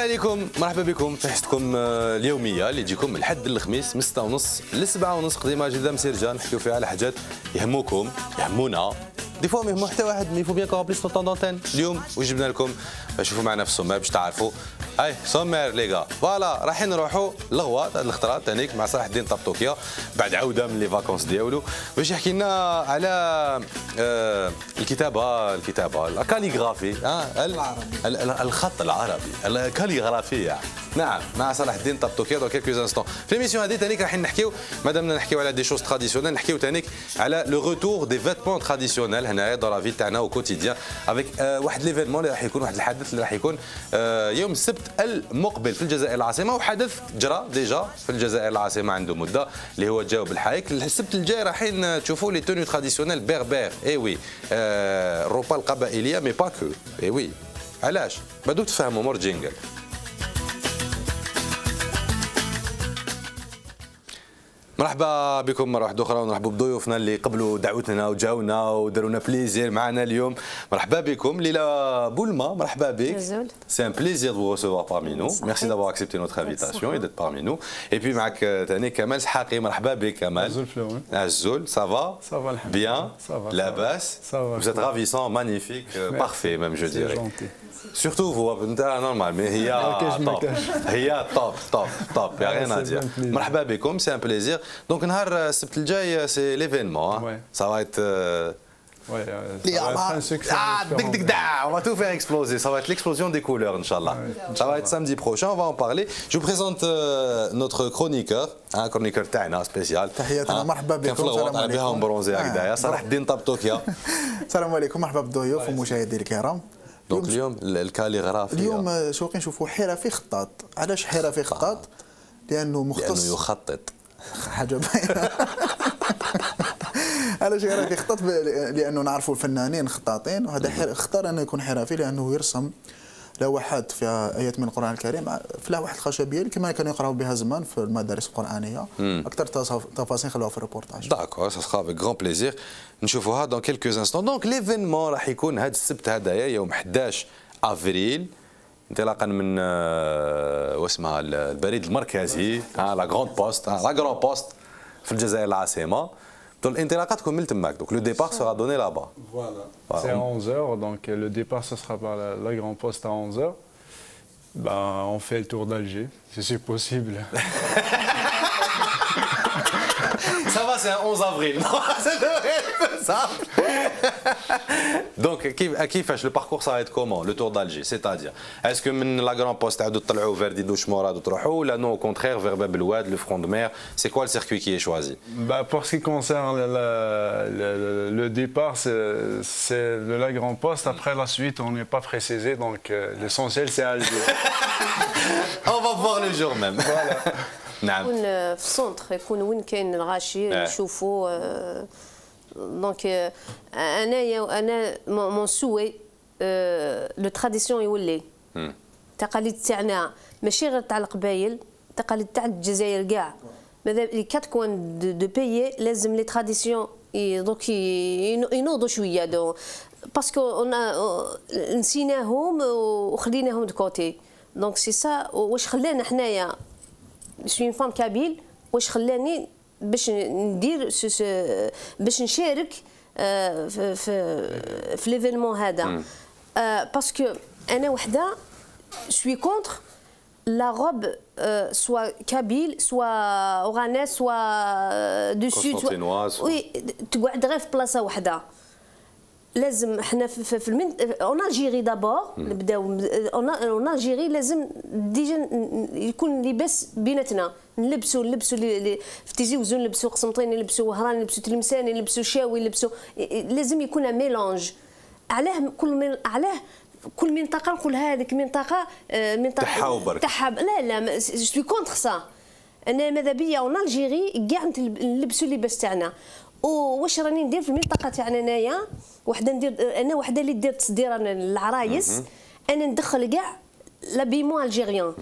عليكم، مرحبا بكم في حصتكم اليومية اللي تجيكم من الحد للخميس من 6:30 ل 7:30، قديمة جدا مسيرجه، نحكيو فيها على حاجات يهموكم يهمونا، des fois ما يهمو حتى واحد، mais faut bien qu'on remplisse temps d'antenne. اليوم وجبنا لكم، شوفوا معنا في ال sommaire باش تعرفوا. هاي sommaire les gars، voilà رايحين نروحوا لغواط هاد الخطرة تانيك مع صلاح الدين طابطوكيا بعد عوده من les vacances ديالو باش يحكي لنا على الكتابه ال calligraphie، الخط العربي، الكاليغرافيه. نعم، مع صلاح الدين طابطوكيا dans quelques instants. في l'émission هذه تانيك رايحين نحكيو، مادامنا نحكيو على des choses traditionnelles، نحكيو تانيك على le retour des vêtements traditionnels هنايا dans la vie تاعنا au quotidien avec واحد l'événement اللي راح يكون، واحد الحدث اللي راح يكون يوم السبت المقبل في الجزائر العاصمه، وحدث جرى déjà في الجزائر العاصمة عنده مده، اللي هو جاوب الحايك. السبت الجاي رايحين تشوفوا les tenues traditionnelles berbères، eh oui، الروبا القبائليه، mais pas que، eh oui. علاش؟ بدو تفهموا مور jingle. مرحبا بكم مرة واحدة أخرى، ونرحبوا بضيوفنا اللي قبلوا دعوتنا وجاونا ودارونا plaisir معنا اليوم. مرحبا بكم ليلى بولما، مرحبا بك. C'est un plaisir de vous recevoir parmi nous. Merci d'avoir accepté notre invitation et d'être parmi nous. Et puis معك ثاني كمال سحاقي، مرحبا بك كمال. أزول، ça va؟ Ça va. Bien. Ça va. لاباس؟ Ça va. Vous êtes ravissant, magnifique, parfait même je dirais. Gentil. Surtout vous, normal, mais هي top. هي top, top, top, y a rien à dire. مرحبا بكم، c'est un plaisir. Donc نهار السبت الجاي c'est l'événement. Ça va être Ouais, ça va être un succès. Ah, دك دك دا, on va tout faire exploser. Ça va être l'explosion des couleurs, إن شاء الله. Ça va être samedi prochain, on va en parler. Je vous présente notre chroniqueur, un chroniqueur تاعنا spécial. تحياتنا، مرحبا بكم. كان في الغوط على بها bronzé هكذايا، صلاح الدين طابطوكيا. السلام عليكم، مرحبا بالضيوف والمشاهدين الكرام. donc اليوم الكاليغرافيا. اليوم شوقي نشوفوا حرفي خطاط. علاش حرفي خطاط؟ لانه مختص، لانه يخطط. حاجة باينه. علاش حرفي خطاط؟ لانه نعرفوا الفنانين خطاطين، وهذا اختار انه يكون حرفي لانه يرسم لوحات فيها ايات من القران الكريم في لوحات الخشبية كما كانوا يقراوا بها زمان في المدارس القرانيه. اكثر تفاصيل خلوها في ال reportage. D'accord, ça sera avec grand plaisir. نشوفوها dans quelques instants. Donc l'événement راح يكون هذا السبت هذايا يوم 11 افريل، انطلاقا من واسمها البريد المركزي، la Grande Poste، la Grande Poste في الجزائر العاصمه. Donc الانطلاقة تكون من تماك، donc le départ sera donné là-bas. Voilà. C'est à 11h, donc le départ ce sera par la Grande Poste à 11h. Ben, on fait le tour d'Alger, si c'est possible. Ça va, c'est un 11 avril. Ça devrait être simple. Donc, كيفاش le parcours, ça va être comment؟ Le tour d'Alger, c'est-à-dire, est-ce que من la Grande Poste تعاودوا تطلعوا vers Didouche Mourad وتروحوا ولا non, au contraire vers Bab El Oued, le front de mer؟ C'est quoi le circuit qui est choisi؟ Bah, pour ce qui concerne le départ, c'est de la Grande Poste. Après, la suite, on n'est pas précisé, donc l'essentiel, c'est Alger. On va voir le jour même. Voilà. نعم. يكون في ال centre، يكون وين كاين الغاشي نشوفوا. donc انايا انا mon souhait le tradition يولي التقاليد تاعنا، ماشي غير تاع القبايل، التقاليد تاع الجزائر كاع، ماذا les quatre coins du pays لازم les traditions donc ينوضوا شويه، donc parce que نسيناهم وخليناهم de côté. donc c'est ça واش خلانا حنايا، suis une femme kabyle، واش خلاني باش ندير، باش نشارك في l'événement هذا، parce que انا وحده suis contre la robe soit kabyle, soit oranaise, soit du sud. Soit... Oui, تقعد غير في بلاصة واحده. لازم احنا في المن en Algérie d'abord نبداو en Algérie، لازم déjà يكون لباس بيناتنا، نلبسوا في تيزي وزو، نلبسوا قسنطيني، نلبسوا وهران، نلبسوا تلمساني، نلبسوا شاوي، نلبسوا، لازم يكون mélange. علاه كل من علاه كل منطقة نقول هذيك منطقة منطقة تحاو برك. لا لا، je suis contre ça. انا ماذا بيا en Algérie كاع نلبسوا اللباس تاعنا. واش راني ندير في المنطقة تاعنا انايا، وحده ندير انا وحده اللي دير تصدير العرايس، انا ندخل كاع l'habillement algérien،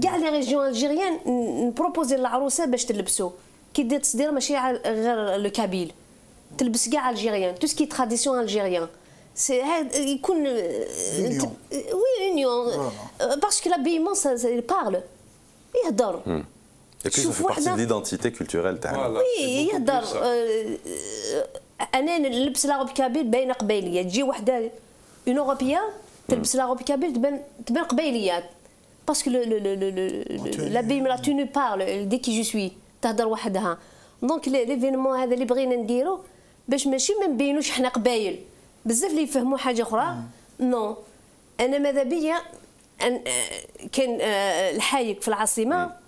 كاع les régions algériennes، ن proposer للعروسه باش تلبسو. كي دير تصدير ماشي غير le kabyle، تلبس كاع algérien، tout ce qui est tradition algérienne، c'est يكون oui union، parce que l'habillement ça parle، يهضر. Et puis ça fait partie de l'identité culturelle تاعنا. oui، يهضر. انا نلبس la robe kabyle باينة قبايليه، تجي وحده une européenne تلبس la robe kabyle تبان قبايليه، parce que l'habillement، la tenue parle، dit qui je suis، تهضر وحدها. donc l'événement هذا اللي بغينا نديرو باش ماشي ما نبينوش حنا قبايل، بزاف اللي يفهموا حاجة اخرى. non، انا ماذا بيا كان الحايك في العاصمه.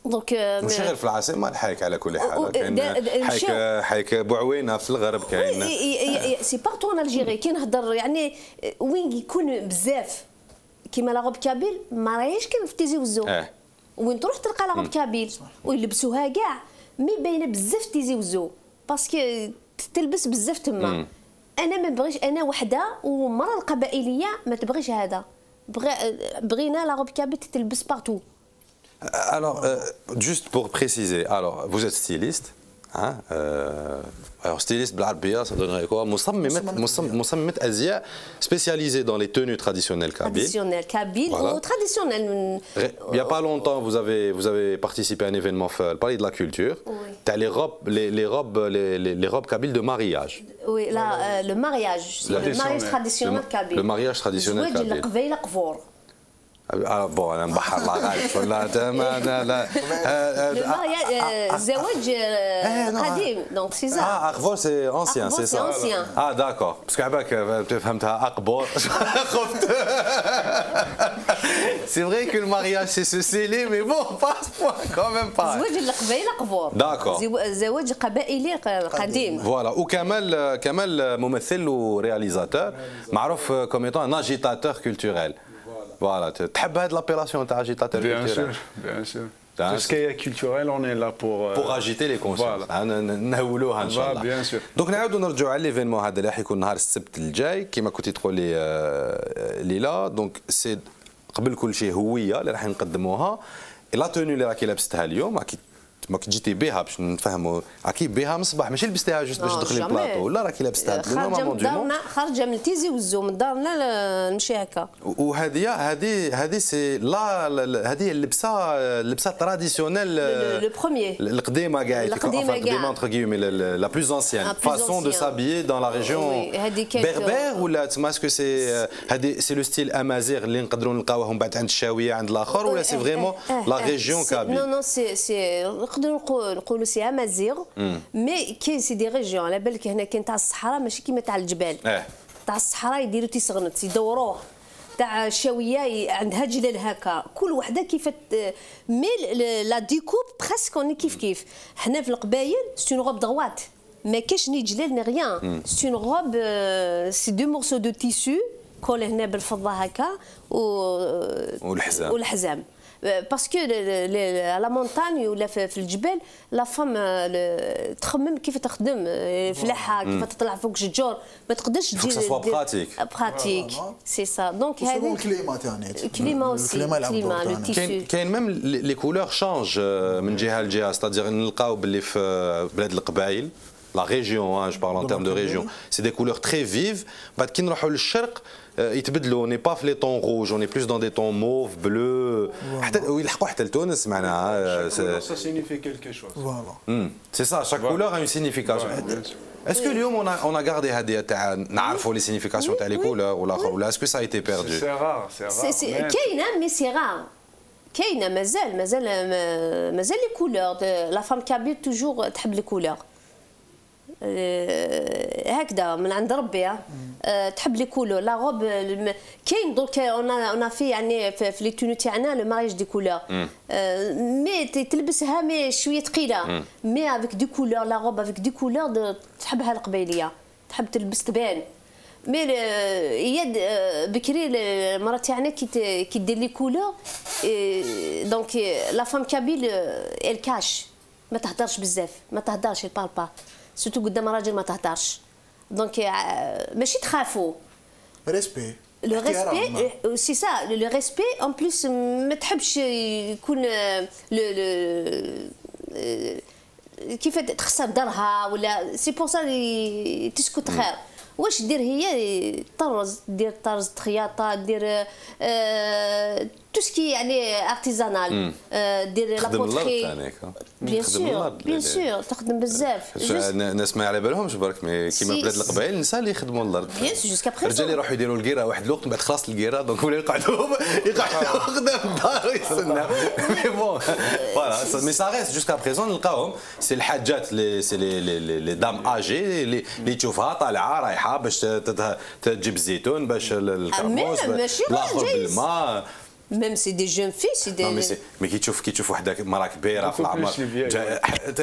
donc ماشي غير في العاصمة الحايك، على كل حال كاين حايك بوعوينه في الغرب كاين. c'est partout en Algérie. كي نهضر يعني وين يكون بزاف كيما la robe kabyle، ما راهيش كان في تيزي وزو. وين تروح تلقى la robe kabyle ويلبسوها كاع، mais باينة بزاف تيزي وزو parce que تلبس بزاف تما. انا ما بغيش، انا وحده ومرة القبائليه ما تبغيش هذا، بغينا la robe kabyle تلبس partout. Alors, juste pour préciser, alors, vous êtes styliste, hein, alors styliste بالعربية ça donnerait quoi؟ مصممة أزياء spécialisée dans les tenues traditionnelles kabyles. Traditionnelles kabyle Voilà. ou traditionnelles. Il n'y a pas longtemps, vous avez participé à un événement في le Palais de la Culture. Oui. تاع les robes, les robes kabyles de mariage. Oui, là, le mariage, le mariage traditionnel kabyle. Le mariage traditionnel زواج kabyle. القبيلة قفور. Ah, bon, انا نبحر الله غالب، لا ما لا لا. Le mariage الزواج قديم، donc c'est ça. اه، اقبور c'est ancien. أقبور c'est ça. c'est ancien. اه d'accord، parce que عباك فهمتها اقبور، خفت. c'est vrai que le mariage c'est se sceller، mais bon، pas à ce point quand même pas. زواج القبيلة قفور. D'accord. زواج قبائلي قديم. voilà، وكمال، كمال ممثل و réalisateur معروف comme étant un agitateur culturel. voilà، تحب هاد l'appellation تاع agitateur Bien culturel؟ sûr, bien sûr. Tout ce qui est culturel, on est là pour pour agiter les consciences. Voilà. نهولوها ان شاء الله. Bien sûr. donc نعاودوا نرجعوا على l'événement هذا اللي راح يكون نهار السبت الجاي، كما كنتي تقولي ليلى. donc c'est قبل كل شيء هوية اللي راح نقدموها. la tenue اللي راكي لابستها اليوم، راكي ما جيتي بها باش نفهموا، راكي بها من الصباح، ماشي لبستيها juste باش تدخلي البلاطو، ولا راكي لابستها؟ خارجه من دارنا، خارجه من تيزي وزو، من دارنا نمشي هكا. وهذه هذه هذه c'est la هذه اللبسه traditionnelle. le premier. القديمة كاع. القديمة. القديمة entre guillemets، la plus ancienne façon de s'habiller dans la région berbère، ولا تسمى est-ce que c'est هذه c'est le style amazigh اللي نقدروا نلقاوه من بعد عند الشاويه، عند الاخر، ولا c'est vraiment la région kabyle؟ non non، c'est نقدروا نقولوا c'est amazigh، mais كاين c'est des régions. على بالك هنا كاين تاع الصحراء ماشي كيما تاع الجبال. تاع الصحراء يديروا تيسغنت يدوروه، تاع الشاويه عندها جلال هكا، كل وحده كيف، mais la découpe presque on est كيف كيف. حنا في القبايل c'est une robe droite، ما كاش ni جلال ni rien، c'est une robe، c'est deux morceaux de tissu collés هنا بالفضه هكا و والحزام. والحزام، parce que la montagne ولا في الجبال la femme تخمم كيف تخدم فلاحه، كيف تطلع فوق شجور، ما تقدرش تدير تدير pratique. pratique، c'est ça. donc هذه ال climat ثاني. ال climat aussi، ال climat، le tissu. كاين même les couleurs changent من جهة لجهه، c'est-à-dire نلقاو باللي في بلاد القبائل، la région, hein, je parle en termes de région, c'est des couleurs très vives. بعد كي نروحوا للشرق يتبدلوا، on n'est pas في les tons rouges، on est plus dans des tons mauve، bleu، حتى ويلحقوا حتى لتونس معناها. Ça signifie quelque chose. Voilà. C'est ça, chaque couleur a une signification. Est-ce que اليوم on a gardé هذه تاع نعرفوا les significations تاع les couleurs ولا ولا est-ce que ça a été perdu؟ C'est rare, c'est rare. كاينه mais c'est rare. كاينه، مازال مازال مازال les couleurs. la femme kabyle toujours تحب les couleurs هكذا من عند ربي، تحب les couleurs، la robe. كاين donc on fait يعني في les tenues تاعنا le mariage des couleurs، mais تلبسها mais شوية ثقيله، mais avec des couleurs، la robe avec des couleurs تحبها القبيليه، تحب تلبس تبان. mais هي بكري المرا تاعنا كي دير les couleurs، donc la femme kabyle elle cache، ما تهدرش بزاف، ما تهدرش، parle pas، surtout قدام راجل ما تهدرش، donc ماشي تخافوا. respect. le respect، c'est ça، le respect. en plus ما تحبش يكون le كيف تخسر دارها ولا، c'est pour ça تسكت خير. واش دير هي؟ طرز، دير طرز، خياطه، دير tout ce qui يعني artisanal، دير la poterie. bien sûr، bien sûr، تخدم بزاف. الناس ما على بالهمش برك، mais كيما بلاد القبائل النساء اللي يخدموا الارض. bien sûr، jusqu'à présent. الرجال يروحوا يديروا ال guerre واحد الوقت، من بعد خلاص ال guerre، donc ولاو يقعدوا قدام الدار ويستناو. mais bon، voilà، mais ça reste jusqu'à présent نلقاهم، c'est الحاجات les c'est les dames âgées اللي تشوفها طالعه رايحة باش تجيب الزيتون، باش الكرموس، الاخر بالماء. même c'est des jeunes filles، c'est des mais mais كي تشوف وحده مرا كبيرة في العمر،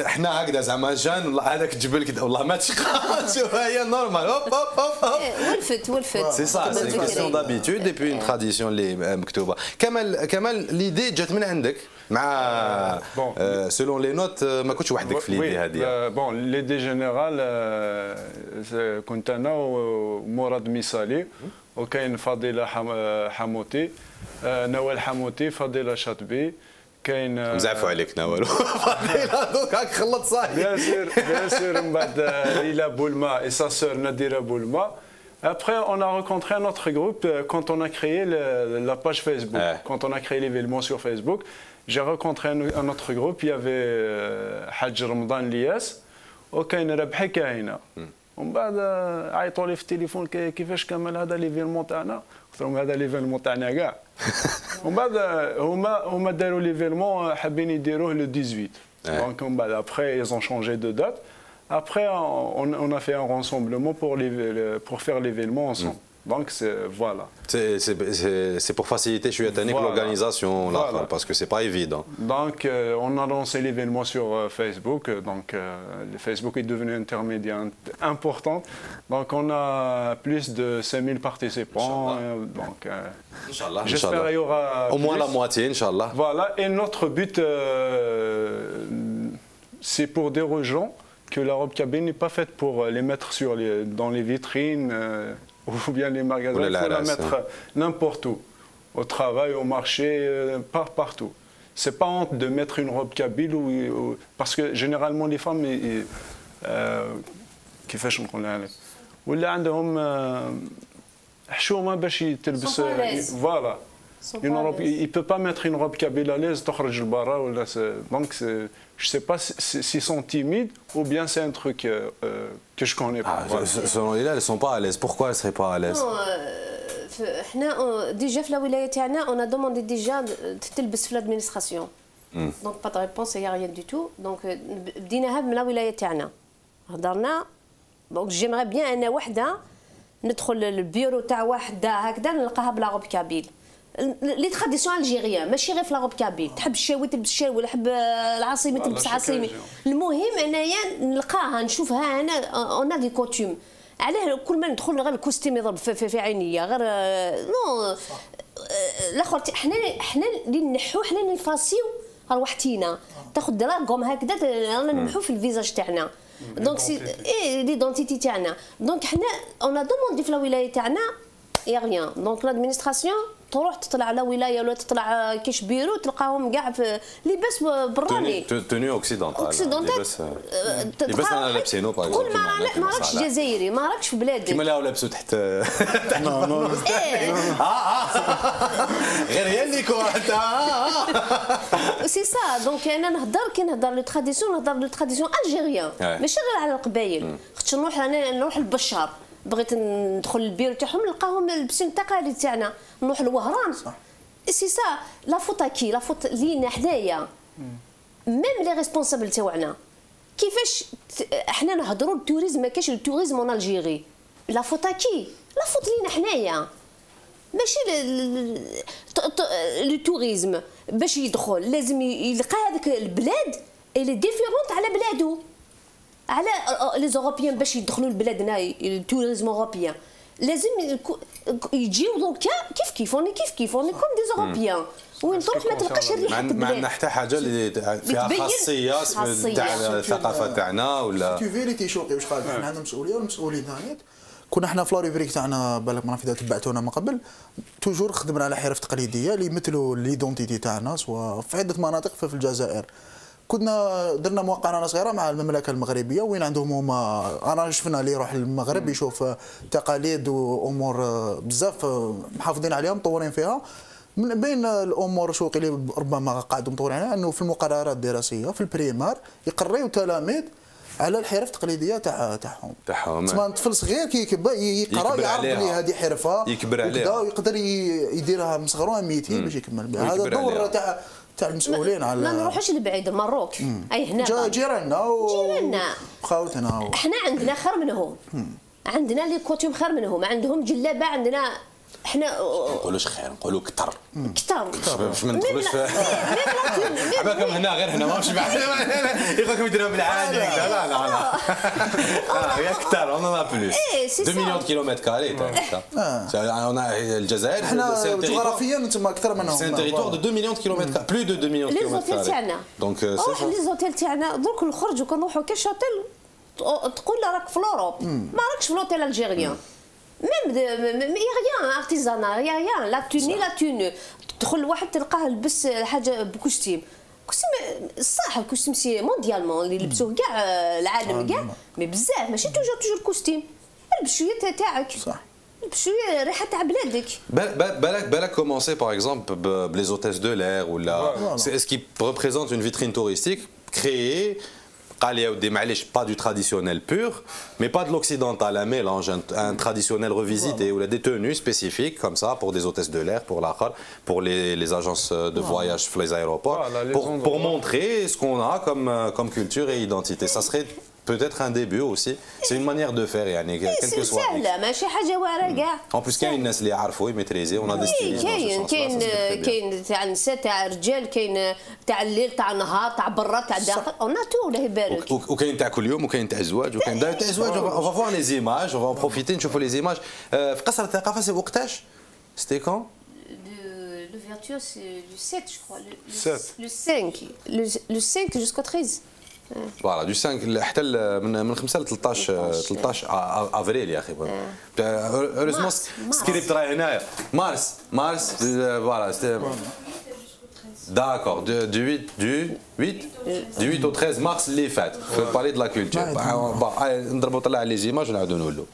حنا هكذا زعما jeunes، والله هذاك الجبل كده والله ما تشقى، تشوف هي normal، hop hop hop hop. ولفت ولفت. c'est ça، c'est question d'habitude et puis une tradition اللي مكتوبه. كمال كمال، l'idée جات من عندك مع selon les notes، ما كنتش وحدك في l'idée هذه؟ bon، l'idée générale كنت انا ومراد ميسالي وكاين فضيلة حموتي، نوال حموتي، فضيلة شاطبي، كاين مزعفوا عليك نوال فضيله، دوك هاك خلط صاحبي. bien sûr، bien sûr. من بعد ليلى بولما et sa sœur نادره بولما. Après, on a rencontré un autre groupe quand on a créé la page Facebook. Quand on a créé l'événement sur Facebook, j'ai rencontré un autre groupe. Il y avait Hadj Ramadan Lias وكاين ربحي كاينه. ومن بعد عيطوا لي في التليفون: كيفاش كمل هذا l'événement تاعنا؟ قلت لهم هذا l'événement تاعنا كاع. ومن بعد هما داروا l'événement، حابين يديروه le 18، donc من بعد après ils ont changé de date. Après on a fait un rassemblement pour faire l'événement ensemble. Donc voilà. C'est pour faciliter شوية تانيك l'organisation, voilà, parce que c'est pas évident. Donc on a lancé l'événement sur Facebook. Donc le Facebook est devenu intermédiaire important. Donc on a plus de 5000 participants. Donc j'espère qu'il y aura au moins la moitié, إن شاء الله. Voilà. Et notre but, c'est pour dire aux gens que la robe kabyle n'est pas faite pour les mettre dans les vitrines ou bien les magasins. Il faut la mettre n'importe où, au travail, au marché, partout. C'est pas honte de mettre une robe kabyle parce que généralement les femmes كيفاش نقولها لك، ولا عندهم حشومه باش تلبس، voilà، une robe، il peut pas mettre une robe kabyle à l'aise تخرج لبرا ولا. donc je sais pas s'ils sont timides ou bien c'est un truc que je connais pas. Ah, voilà. Selon Lila, elles sont pas à l'aise. Pourquoi elles seraient pas à l'aise؟ حنا déjà في الولاية تاعنا on a demandé déjà تلبس في l'administration، donc pas de réponse، y a rien du tout. donc بديناها من الولاية تاعنا، هضرنا. donc j'aimerais bien انا وحده ندخل البيرو تاع وحده هكذا نلقاها ب la robe kabyle، les traditions algériennes، ماشي غير في la robe kabyle. تحب الشاوي تلبس الشاوي، ولا تحب العاصمي تلبس عاصمي. المهم انايا نلقاها نشوفها انا. on a des coutumes، علاه كل ما ندخل غير ال costume يضرب في عينيا؟ غير non، الاخر حنا اللي نحو، حنا اللي نفاسيو رواحتينا، تاخذ la gomme هكذا، رانا نمحو في ال visage تاعنا، donc c'est et l'identité تاعنا. donc حنا on a demandé في الولاية تاعنا، y a rien. donc l'administration تروح تطلع على ولاية ولا تطلع كيش بيرو تلقاهم كاع في لباس براني. tenue occidentale. occidentale. لباس لباس انا لابسينو. تقول ما راكش جزائري، ما راكش في بلادك. كيما اللي لابسو تحت تحت. non non. اه غير هي اللي انت. c'est ça. donc انا نهضر، كي نهضر les traditions، نهضر les traditions algériennes، ماشي غير على القبايل. خاطش نروح انا نروح لبشار، بغيت ندخل البيرو تاعهم نلقاهم لابسين التقاليد تاعنا. نروح لوهران، c'est ça. la faute à qui؟ la faute لينا حنايا، même les responsables تاعنا. كيفاش حنا نهضروا ال tourisme، ما كاينش ال tourisme en Algérie؟ la faute à qui؟ la faute لينا حنايا. ماشي le tourisme باش يدخل لازم يلقى هذيك البلاد اللي différente على بلادو، على les Européens باش يدخلوا لبلادنا، ال tourisme européen. لازم يجيو دوكا كيف كيف on est كيف كيف on est comme des Européens. وين تروح ما تلقاش الريحة. ما عندنا حتى حاجة اللي فيها خاصية تاع الثقافة تاعنا ولا c'est vérité. شوقي واش قال، حنا عندنا مسؤولية والمسؤولين ثاني. كنا حنا في la rubrique تاعنا بالك ما تبعتونا من قبل، toujours خدمنا على حرف تقليدية اللي يمثلوا l'identité تاعنا، سواء في عده مناطق في الجزائر. كنا درنا مقارنة صغيرة مع المملكة المغربية وين عندهم هما، انا شفنا اللي يروح للمغرب يشوف تقاليد وامور بزاف محافظين عليها مطورين فيها. من بين الامور شوقي اللي ربما قاعدوا مطورين عليها انه في المقررات الدراسية في ال primaire يقريوا التلاميذ على الحرف التقليدية تاعهم. تسمى طفل صغير كي يكبر يقرا يعرف بلي هذه حرفه يكبر عليها ويقدر يديرها من صغرو métier باش يكمل بها. هذا الدور تاع المسؤولين على ما نروحوش لبعيد. المروك اي هنا جيراننا جيراننا خاوتنا، احنا عندنا خير منهم، عندنا les coutumes خير منهم، عندهم جلابه، عندنا احنا ما نقولوش خير، نقولوا كثر كثر باش ما ندخلوش في عباكم هنا غير هنا ماهوش بعد يقولكم يديروها بالعادي لا لا لا يا كثر on en a plus 2 millions kilomètres carrés. الجزائر احنا جغرافيا انتم اكثر منهم، c'est un territoire de 2 millions kilomètres، plus de 2 millions kilomètres les hôtels تاعنا. donc روح les hôtels تاعنا درك نخرجوا كنروحوا كاش اوتيل تقول راك في l'Europe، ما راكش في l'hôtel algérien. même mais rien artisanal، rien rien، la tenue la tenue. تدخل واحد تلقاه لبس حاجة ب costume، costume صح، costume c'est mondialement اللي لبسوه كاع العالم كاع، mais بزاف ماشي toujours toujours costume. البس شوية تاعك، صح، البس شوية ريحه تاع بلادك. بالك بالك commencer par exemple ب les hôtesses de l'air ولا ce qui représente une vitrine touristique créée. قال يا ودي معليش pas du traditionnel pur mais pas de l'occidental, un mélange, un traditionnel revisité ولا des tenues spécifiques comme ça pour des hôtesses de l'air, pour l'آخر, pour les agences de voyage في les aéroports, pour montrer ce qu'on a comme culture et identité. Ça serait peut-être un début aussi. C'est une manière de faire يعني quel que soit. سهلة ماشي حاجة واعرة كاع. En plus كاين الناس اللي يعرفوا يميتريزي، on a des stylistes. كاين كاين كاين تاع النساء، تاع الرجال، كاين تاع الليل، تاع النهار، تاع برا، تاع داخل، on a tout الله يبارك. وكاين تاع كل يوم وكاين تاع الزواج وكاين تاع الزواج. On va voir les images, on va en profiter نشوفوا les images. في قصر الثقافة c'est وقتاش؟ C'était quand؟ L'ouverture c'est le 7 je crois, le 5, le 5 jusqu'au 13. Voilà, du 5 حتى من 5 ل 13 افريل يا اخي. Heureusement script راهي هنايا. مارس مارس voilà. D'accord, du 8, du 8, du 8 au 13 mars اللي فات في palais de la culture. نضربوا طلع les images ونعاودوا نولوا.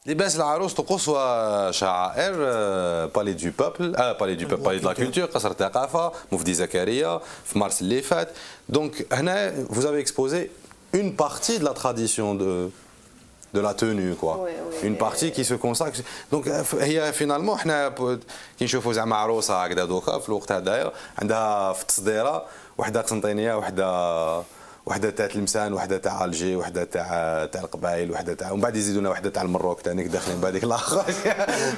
لباس العروس طقوس وشعائر، palais du peuple، palais du peuple، palais de la culture، قصر الثقافة مفدي زكريا في مارس اللي فات. Donc هنا vous avez exposé une partie de la tradition de la tenue quoi. Oui, oui, une partie qui se consacre. Donc هي finalement حنا كي نشوفوا زعما عروسه هكذا دوكا في الوقت هذايا عندها في التصديره وحده قسنطينيه، وحده تاع تلمسان، وحده تاع Alger، وحده تاع القبائل، وحده تاع، ومن بعد يزيدونا وحده تاع المروك ثاني داخلين بهذيك الاخر.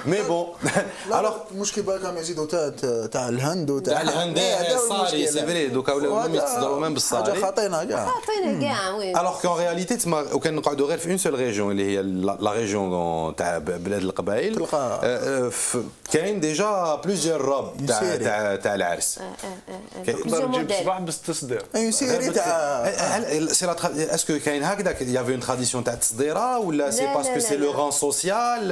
Mais bon alors المشكل بالك راهم يزيدوا تاع الهند وتاع الهند الصاري c'est vrai دوكا ولاو يتصدروا même بالصاري. حاجة خاطينا كاع، خاطينا كاع. Oui alors qu'en réalité تما وكان نقعدوا غير في une seule région اللي هي la région تاع بلاد القبائل، كاين déjà plusieurs robes تاع العرس. تقدر تجيب صباح بالتصدير une série تاع. C'est la est-ce que كاين هكذا il y avait une tradition تاع التصديره ولا c'est parce que c'est le rang social؟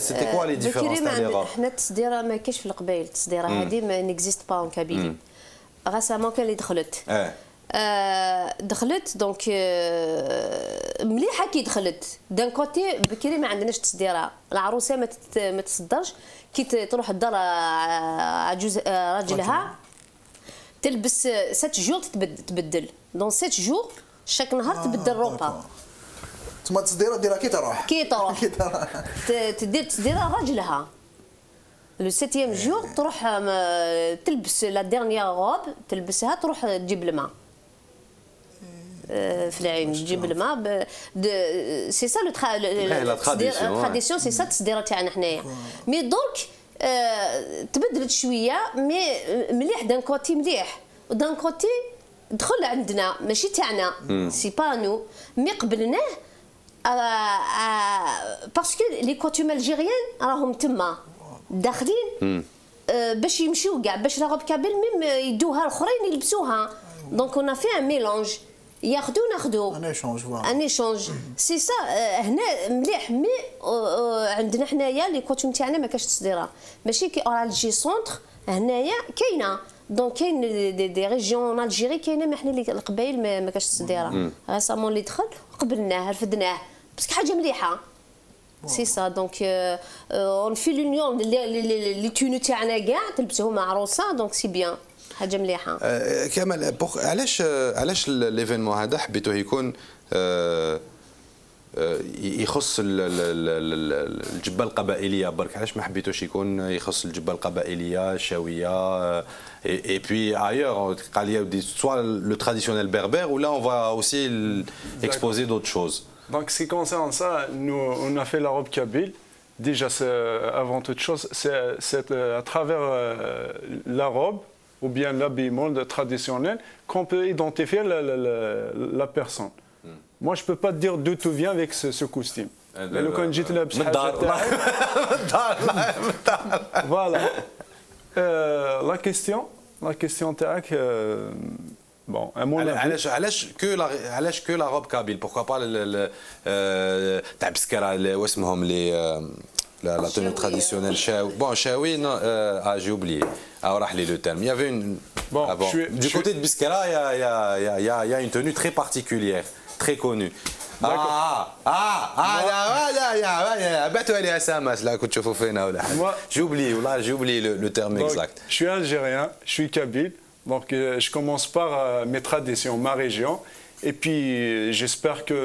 C'était quoi les différences تاع les robes؟ حنا التصديره ما كاينش في القبائل، التصديره هذه ما n'existe pas en Kabylie. Récemment كان اللي دخلت دخلت donc مليحة كي دخلت. D'un côté بكري ما عندناش تصديره، العروسة ما تصدرش كي تروح الدار عجوز راجلها تلبس 7 jours تبدل dans 7 jours chaque نهار تبدل روبا. تما تصديره ديرها كي تروح كي تروح تدير تصديره راجلها le septième jour تروح تلبس la dernière robe تلبسها تروح تجيب الماء في العين تجيب الماء. c'est ça la tradition, c'est ça التصديره تاعنا حنايا. mais donc تبدلت شوية mais مليح d'un côté مليح و d'un côté دخل عندنا ماشي تاعنا c'est pas nous mais قبلناه parce que les coutumes algériennes راهم تما داخلين باش يمشيو كاع باش la robe kabyle même يدوها الاخرين يلبسوها. donc on fait un mélange ياخذوا ناخذوا un échange un échange c'est ça هنا مليح. mais عندنا حنايا les coutumes تاعنا ما كاش تصديره ماشي كي Alger centre هنايا كاينه donc كاين des régions Algérie كاينه mais حنا القبايل ما كاش تصديره. récemment اللي دخل قبلناه رفدناه parce que حاجة مليحة. c'est ça donc on fait l'union les tenues تاعنا كاع تلبسوهم عروسه donc c'est bien حاجة مليحة. كمال علاش l'événement هذا حبيتوه يكون يخص الجبة القبائليه برك؟ علاش ما حبيتوش يكون يخص الجبة القبائليه الشاويه et puis ailleurs قال لي soit le traditionnel berbère ولا on va aussi exposer d'autres choses؟ Donc, ce qui concerne ça, nous, on a fait la robe kabyle. Déjà, avant toute chose, c'est à travers la robe ou bien l'habillement traditionnel qu'on peut identifier la personne. Moi, je ne peux pas te dire d'où tu viens avec ce costume. Mais لو جيت لابس حاجة voilà. La question تاعك bon, à mon avis. علاش que la robe kabyle؟ pourquoi pas تاع بسكره واسمهم les la tenue traditionnelle شاوي؟ bon شاوي non, ah j'ai oublié, ah راح لي le terme. il y avait une Bon, ah bon. Du côté de Biskra, il y a une tenue très particulière, très connue. اه اه اه لا لا لا بعثوا لي SMS لا كنت تشوفوا فينا ولا حاجة. j'ai oublié والله j'ai oublié le terme exact. Je suis algérien, je suis kabyle, donc je commence par mes traditions, ma région. Et puis j'espère que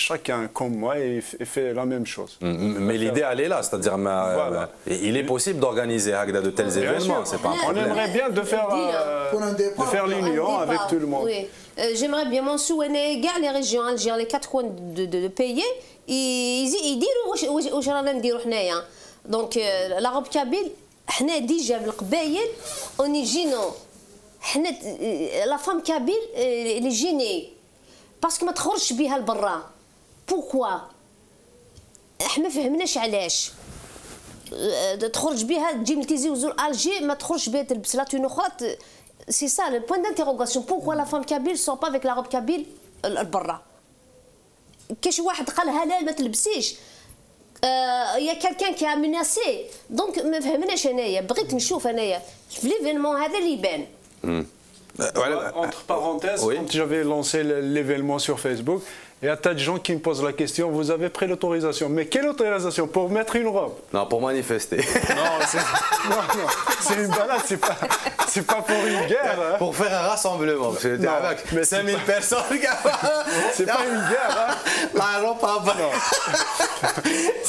chacun comme moi, il fait la même chose. Mais l'idée, elle est là, c'est-à-dire Voilà. il est possible d'organiser هكذا de tels Bien événements, sûr. c'est pas un On problème. aimerait bien de faire, Pour un de départ. faire l'union Un avec départ, tout le monde. Oui. J'aimerais bien mon souhait كاع les régions algériennes, les quatre coins de pays يديروا واش رانا نديروا حنايا. donc la robe kabyle حنا déjà بالقبايل on est gênants حنا la femme kabyle elle est gênée parce que ما تخرجش بها لبرا. pourquoi؟ احنا ما فهمناش علاش تخرج بها تجي من تيزي وزو Alger ما تخرجش بها تلبس la tenue اخرى. c'est ça le point d'interrogation, pourquoi la femme kabyle sort pas avec la robe kabyle لبرا؟ كاش واحد قالها لا ما تلبسيش؟ y a quelqu'un qui a menacé؟ donc ما فهمناش. انايا بغيت نشوف انايا في l'événement هذا اللي يبان. Entre parenthèses, Oui. quand j'avais lancé l'événement sur Facebook, il y a un tas de gens qui me posent la question, vous avez pris l'autorisation? Mais quelle autorisation? Pour mettre une robe? Non, pour manifester. Non, non, non, c'est une balade, c'est pas pour une guerre, hein. Pour faire un rassemblement. Parce que Non, avec mais c'est 5000 personnes. C'est pas une guerre, hein. La robe pas.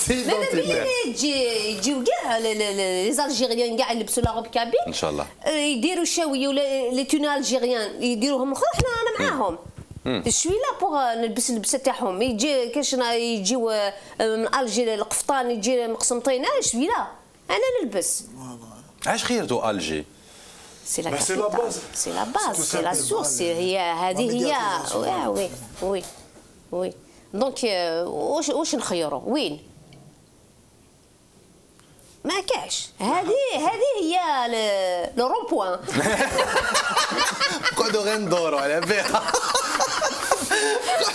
C'est لا لا identitaire. بيا يجي يجيو كاع les Algériens كاع يلبسوا la robe kabyle. ان شاء الله. يديروا الشاويه ولا les tenues algériennes يديروهم اخرى حنا انا معاهم. je suis là pour نلبس اللبسه تاعهم. يجي كاش يجيو من Alger القفطان يجي من قسنطينه je suis là انا نلبس. علاش خيرتوا Alger؟ c'est la Bah, c'est la base. c'est la base, c'est la source. هي هذه هي oui. donc واش نخيروا وين؟ ما كاش هذه هي le rond-point. قعدوا غير ندوروا على بها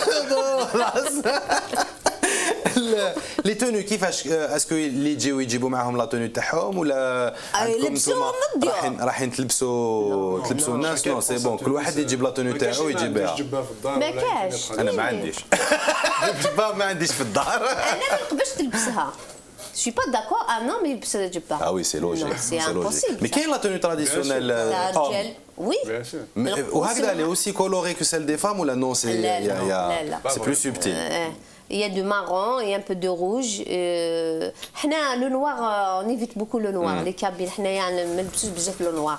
قعدوا خلاص. les tenues كيفاش؟ est-ce que اللي يجيو يجيبوا معاهم la tenue تاعهم ولا عندكم يلبسوهم نتوما من الديور. رايحين تلبسوا الناس؟ non, c'est bon كل واحد يجيب la tenue تاعو ويجيبها. ما كاش. انا ما عنديش جبها ما عنديش في الدار. انا ما نقبلش تلبسها. Je suis pas d'accord, un homme يلبس جبه. Ah oui, c'est logique. C'est C'est logique. impossible. Mais quelle est la tenue traditionnelle تاع homme؟ الرجال. oui. وهكذا elle est aussi colorée que celle des femmes ولا non؟ c'est لا لا لا، c'est plus subtil. Il y a du marron et un peu de rouge. حنا le noir، on évite beaucoup le noir. Les Kabyles حنا يعني ما نلبسوش بزاف le noir.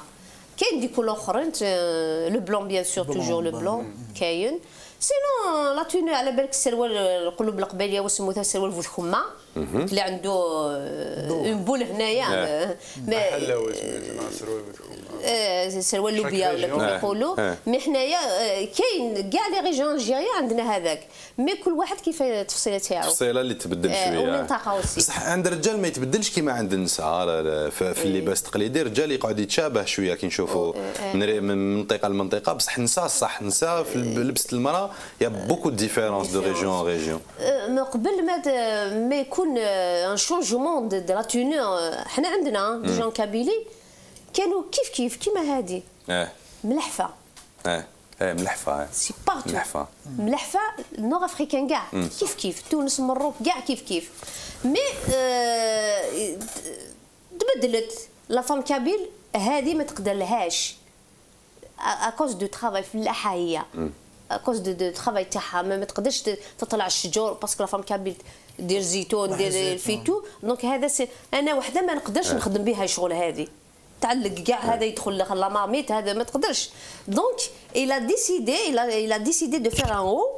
كاين des couleurs اخرين، le blanc bien sûr، toujours le blanc كاين. sinon la tenue، على بالك السروال القلوب القبيليه وسموها السروال فوتخما اللي عنده une boule هنايا. سروال لوبيا ولا كيف يقولوا، mais حنايا كاين كاع les régions algériennes عندنا هذاك، mais كل واحد كيف التفصيله تاعو. التفصيله اللي تبدل شويه. والمنطقة aussi. بصح عند الرجال ما يتبدلش كيما عند النساء في اللباس التقليدي. الرجال يقعد يتشابه شوية كي نشوفوا من منطقة لمنطقه، بصح النساء صح، النساء في لبسه المراة y a beaucoup de différences de région en région. ما قبل ما يكون un changement de la tenue، حنا عندنا déjà en Kabylie كانوا كيف كيف كيما هادي. ملحفه. ايه ملحفه. c'est partout. ملحفه. ملحفه nord-africain كاع كيف كيف، تونس، مروك، كاع كيف كيف. mais تبدلت la femme kabyle هذه ما تقدر لهاش à cause du travail، فلاحة هي، à cause du travail تاعها ما تقدرش تطلع الشجور، parce que la femme kabyle دير زيتون، دير الفيتو. donc هذا c'est انا وحده ما نقدرش نخدم بها شغل هذه، تعلق كاع هذا يدخل la marmite، هذا ما تقدرش. donc il a décidé de faire un haut.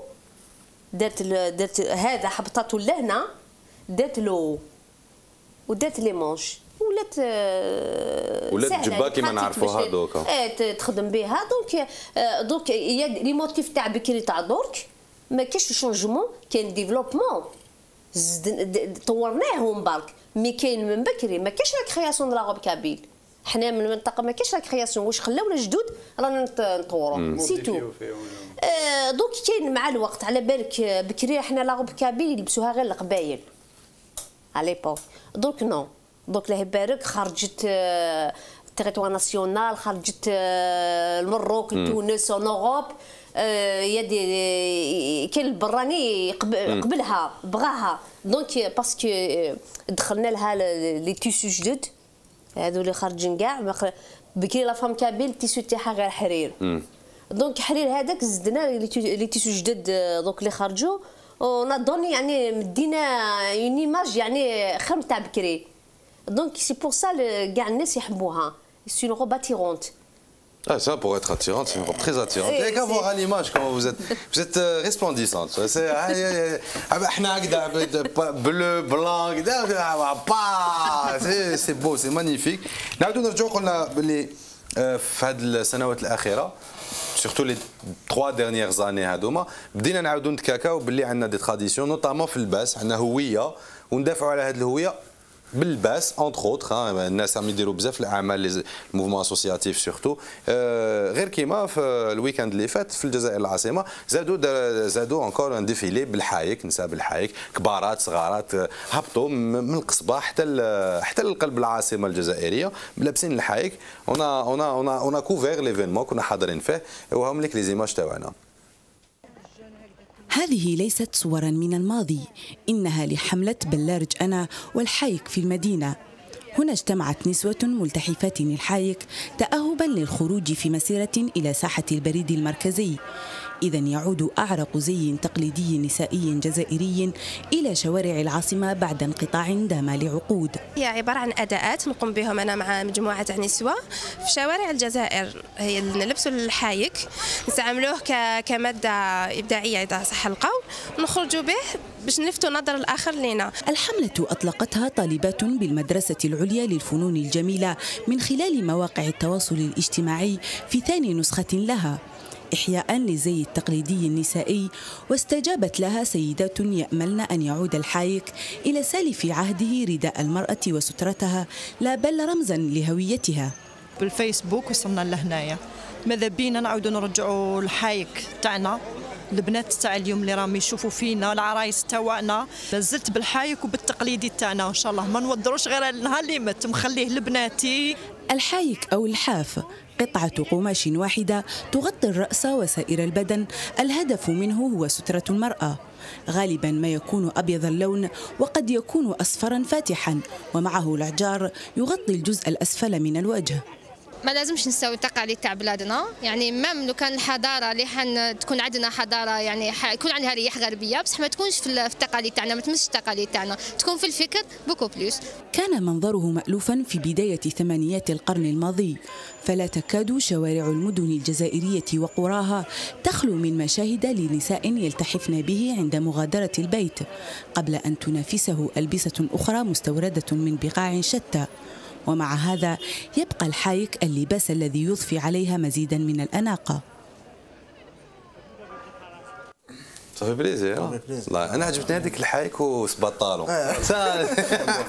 درت هذا حبطته لهنا، درت le haut ودرت les manches، ولات ولات جبا كيما نعرفوها دوكا. ايه، تخدم بها. donc y a les motifs تاع بكري تاع درك، ما كاينش changement، كاين développement، طورناهم برك، mais كاين من بكري. ما كاينش la création de la robe kabyle. حنا من المنطقة ما كاينش la création، واش خلاونا الجدود رانا نطورو، c'est tout. Donc كاين مع الوقت، على بالك بكري حنا la robe kabyle يلبسوها غير القبايل à l'époque. donc non، donc الله يبارك خرجت territoire national، خرجت المروك، تونس، en Europe، y a des كاين البراني قبلها بغاها. donc parce que دخلنا لها les tissus جدد هذو اللي خارجين كاع. بكري la femme kabyle ال tissu تاعها غير حرير، donc حرير هذاك زدنا les tissus جدد donc اللي خرجوا، on a donné يعني مدينا une image يعني خير تاع بكري. donc c'est pour ça كاع الناس يحبوها، c'est une robe attirante. Ah, ça, pour être attirante, c'est une robe très attirante. Il n'y a qu'à voir à l'image comment vous êtes. Vous êtes resplendissante. C'est bleu, blanc, c'est beau, c'est magnifique. نعاودو نرجعو، قلنا باللي في هذه السنوات الاخيره، surtout les 3 dernières années هذوما، بدينا نعاودو نتكاكاو باللي عندنا des traditions، notamment في اللباس، عندنا هوية وندافعوا على هذه الهوية باللباس entre autres. الناس راهم يديروا بزاف الاعمال، les mouvements associatifs surtout. غير كيما في ال week-end اللي فات في الجزائر العاصمة زادوا encore un défilé بالحايك، نساء بالحايك، كبارات صغارات، هبطوا من القصبة حتى لقلب العاصمة الجزائرية لابسين الحايك. on a couvert l'événement، كنا حاضرين فيه، وهم لك les images تاعنا. هذه ليست صورا من الماضي، إنها لحملة بلارج أنا والحايك في المدينة. هنا اجتمعت نسوة ملتحفات الحايك تأهبا للخروج في مسيرة إلى ساحة البريد المركزي. إذا يعود أعرق زي تقليدي نسائي جزائري إلى شوارع العاصمة بعد انقطاع دام لعقود. هي عبارة عن أداءات نقوم بهم أنا مع مجموعة تاع نسوة في شوارع الجزائر. هي نلبسوا الحايك، نستعملوه كمادة إبداعية إذا صح القول، نخرجوا به باش نلفتوا نظر الآخر لنا. الحملة أطلقتها طالبات بالمدرسة العليا للفنون الجميلة من خلال مواقع التواصل الاجتماعي في ثاني نسخة لها، إحياء للزي التقليدي النسائي، واستجابت لها سيدات يأملن أن يعود الحايك إلى سالف عهده، رداء المرأة وسترتها، لا بل رمزا لهويتها. بالفيسبوك وصلنا لهنايا، ماذا بينا نعاودوا نرجعوا الحايك تاعنا. البنات تاع اليوم اللي راهم يشوفوا فينا، العرايس تاعنا، مازلت بالحايك وبالتقليدي تاعنا. ان شاء الله ما نودروش غير النهار اللي مت مخليه لبناتي. الحايك أو اللحاف قطعة قماش واحدة تغطي الرأس وسائر البدن، الهدف منه هو سترة المرأة. غالبا ما يكون أبيض اللون وقد يكون أصفرا فاتحا، ومعه العجار يغطي الجزء الأسفل من الوجه. ما لازمش نساو التقاليد تاع بلادنا، يعني même لو كان الحضارة اللي حن تكون عندنا حضارة يعني يكون عندها رياح غربية، بصح ما تكونش في التقاليد تاعنا، ما تمسش التقاليد تاعنا، تكون في الفكر beaucoup plus. كان منظره مألوفا في بداية ثمانيات القرن الماضي، فلا تكاد شوارع المدن الجزائرية وقراها تخلو من مشاهد لنساء يلتحفن به عند مغادرة البيت، قبل أن تنافسه ألبسة أخرى مستوردة من بقاع شتى. ومع هذا يبقى الحايك اللباس الذي يضفي عليها مزيدا من الأناقة. ça fait plaisir. والله انا عجبتني هذيك الحايك وسباط talon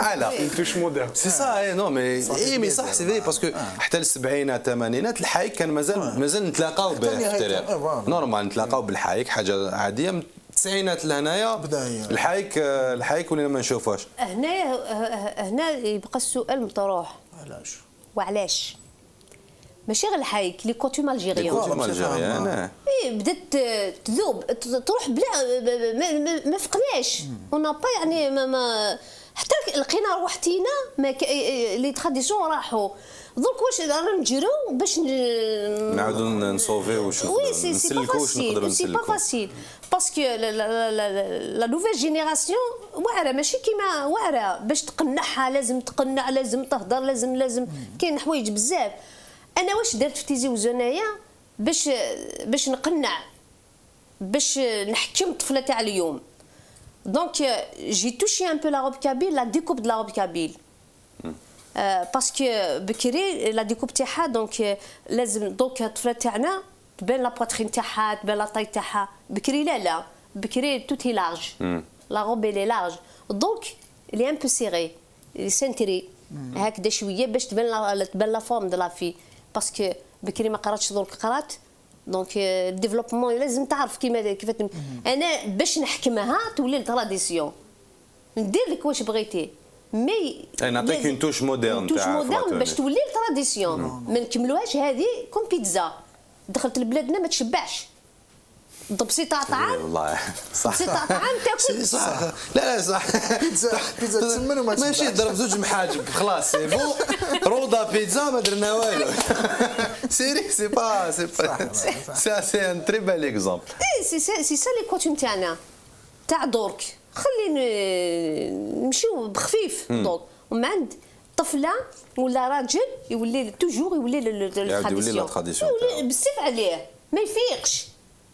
حاله touche moderne c'est ça. et non mais et mais صح c'est vrai parce que حتى السبعينات الثمانينات الحايك كان مازال نتلاقاو به في الطريق normal، نتلاقاو بالحايك حاجة عادية. من التسعينات لهنايا الحايك الحايك ولينا ما نشوفوش. هنا يبقى السؤال مطروح، علاش؟ وعلاش ماشي غير الحايك، les coutumes algériennes. les coutumes algériennes اي بدات تذوب تروح بلا ما فقناش on n'a pas يعني ما حتى لقينا روحتينا ما les traditions راحوا. درك واش رانا نجرو باش نعاودو نصوفيو oui c'est pas facile، c'est pas facile parce que la nouvelle génération واعرة، ماشي كيما واعرة باش تقنعها، لازم تقنع، لازم تهضر، لازم كاين حوايج بزاف. انا واش درت في تيزي وزو انايا باش نقنع، باش نحكم الطفلة تاع اليوم. donc j'ai touché un peu la robe kabyle، la découpe de la robe kabyle، parce que بكري la découpe تاعها donc لازم donc الطفلة تاعنا تبان la poitrine تاعها، تبان la taille تاعها. بكري لا لا، بكري tout est large، la robe elle est large، donc elle est un peu serrée cintrée هكذا شوية باش تبان la forme de la fille، parce que بكري ما قراتش درك قرات. donc ال développement لازم تعرف كيما كيف. انا باش نحكمها تولي ال tradition، ندير لك واش بغيتي mais نعطيك une touche moderne، touche moderne باش تولي ال tradition، ما نكملوهاش هذه comme بيتزا دخلت لبلادنا ما تشبعش. طبسي تاع طعام والله صح، طبسي تاع طعام تاكل صح. لا لا صح، بيتزا تسمن وما ماشي ضرب زوج محاجب خلاص c'est bon روضة بيتزا ما درنا والو. c'est c'est pas c'est pas c'est un très bel exemple. et c'est ça les coutumes تاعنا تاع درك، خلي نمشيو بخفيف donc. ومن عند طفله ولا راجل يولي toujours يولي la tradition، يولي بالسيف عليه ما يفيقش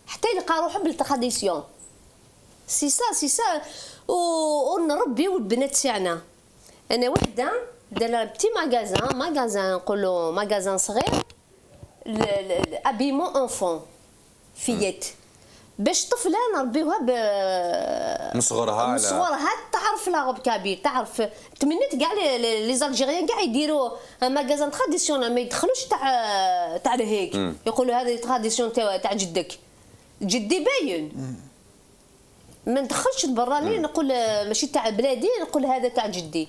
حتى يلقى روحه بال tradition. c'est ça c'est ça. ونربيو البنات تاعنا. انا وحده دار petit magasin، magasin نقولوا magasin صغير habillement enfant fillette، باش طفله نربيوها من صغرها، من صغرها تعرف la robe kabyle، تعرف. تمنيت كاع les Algériens كاع يديروا magasin traditionnel، ما يدخلوش تاع الهيك يقولوا هذه tradition تاع جدك، جدي باين. ما ندخلش البراني نقول ماشي تاع بلادي، نقول هذا تاع جدي.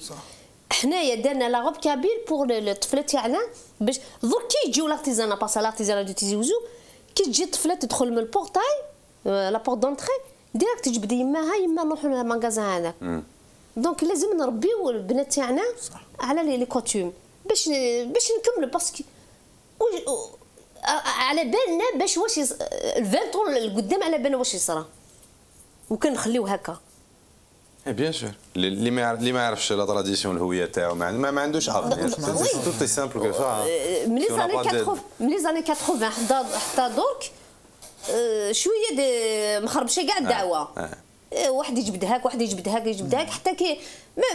حنايا درنا la robe kabyle pour الطفلة تاعنا باش درك كي يجيو l'artisanat، parce que l'artisanat de تيزي وزو كي تجي الطفلة تدخل من ال portail، la porte d'entrée direct تجبد يماها، يما نروحوا لل magasin هذا. donc لازم نربيو البنات تاعنا على les coutumes باش نكملوا، parce que على بالنا باش واش ال vingt ans القدام على بالنا واش يصرى، وكنخليو هكا. bien sûr اللي ما يعرفش la tradition الهوية تاعو ما عندوش avenir. tout est simple que ça. من les années 80، من les années 80 حتى درك شوية مخربشه كاع الدعوة. واحد يجبد هاك، واحد يجبد هاك، يجبد هاك، حتى كي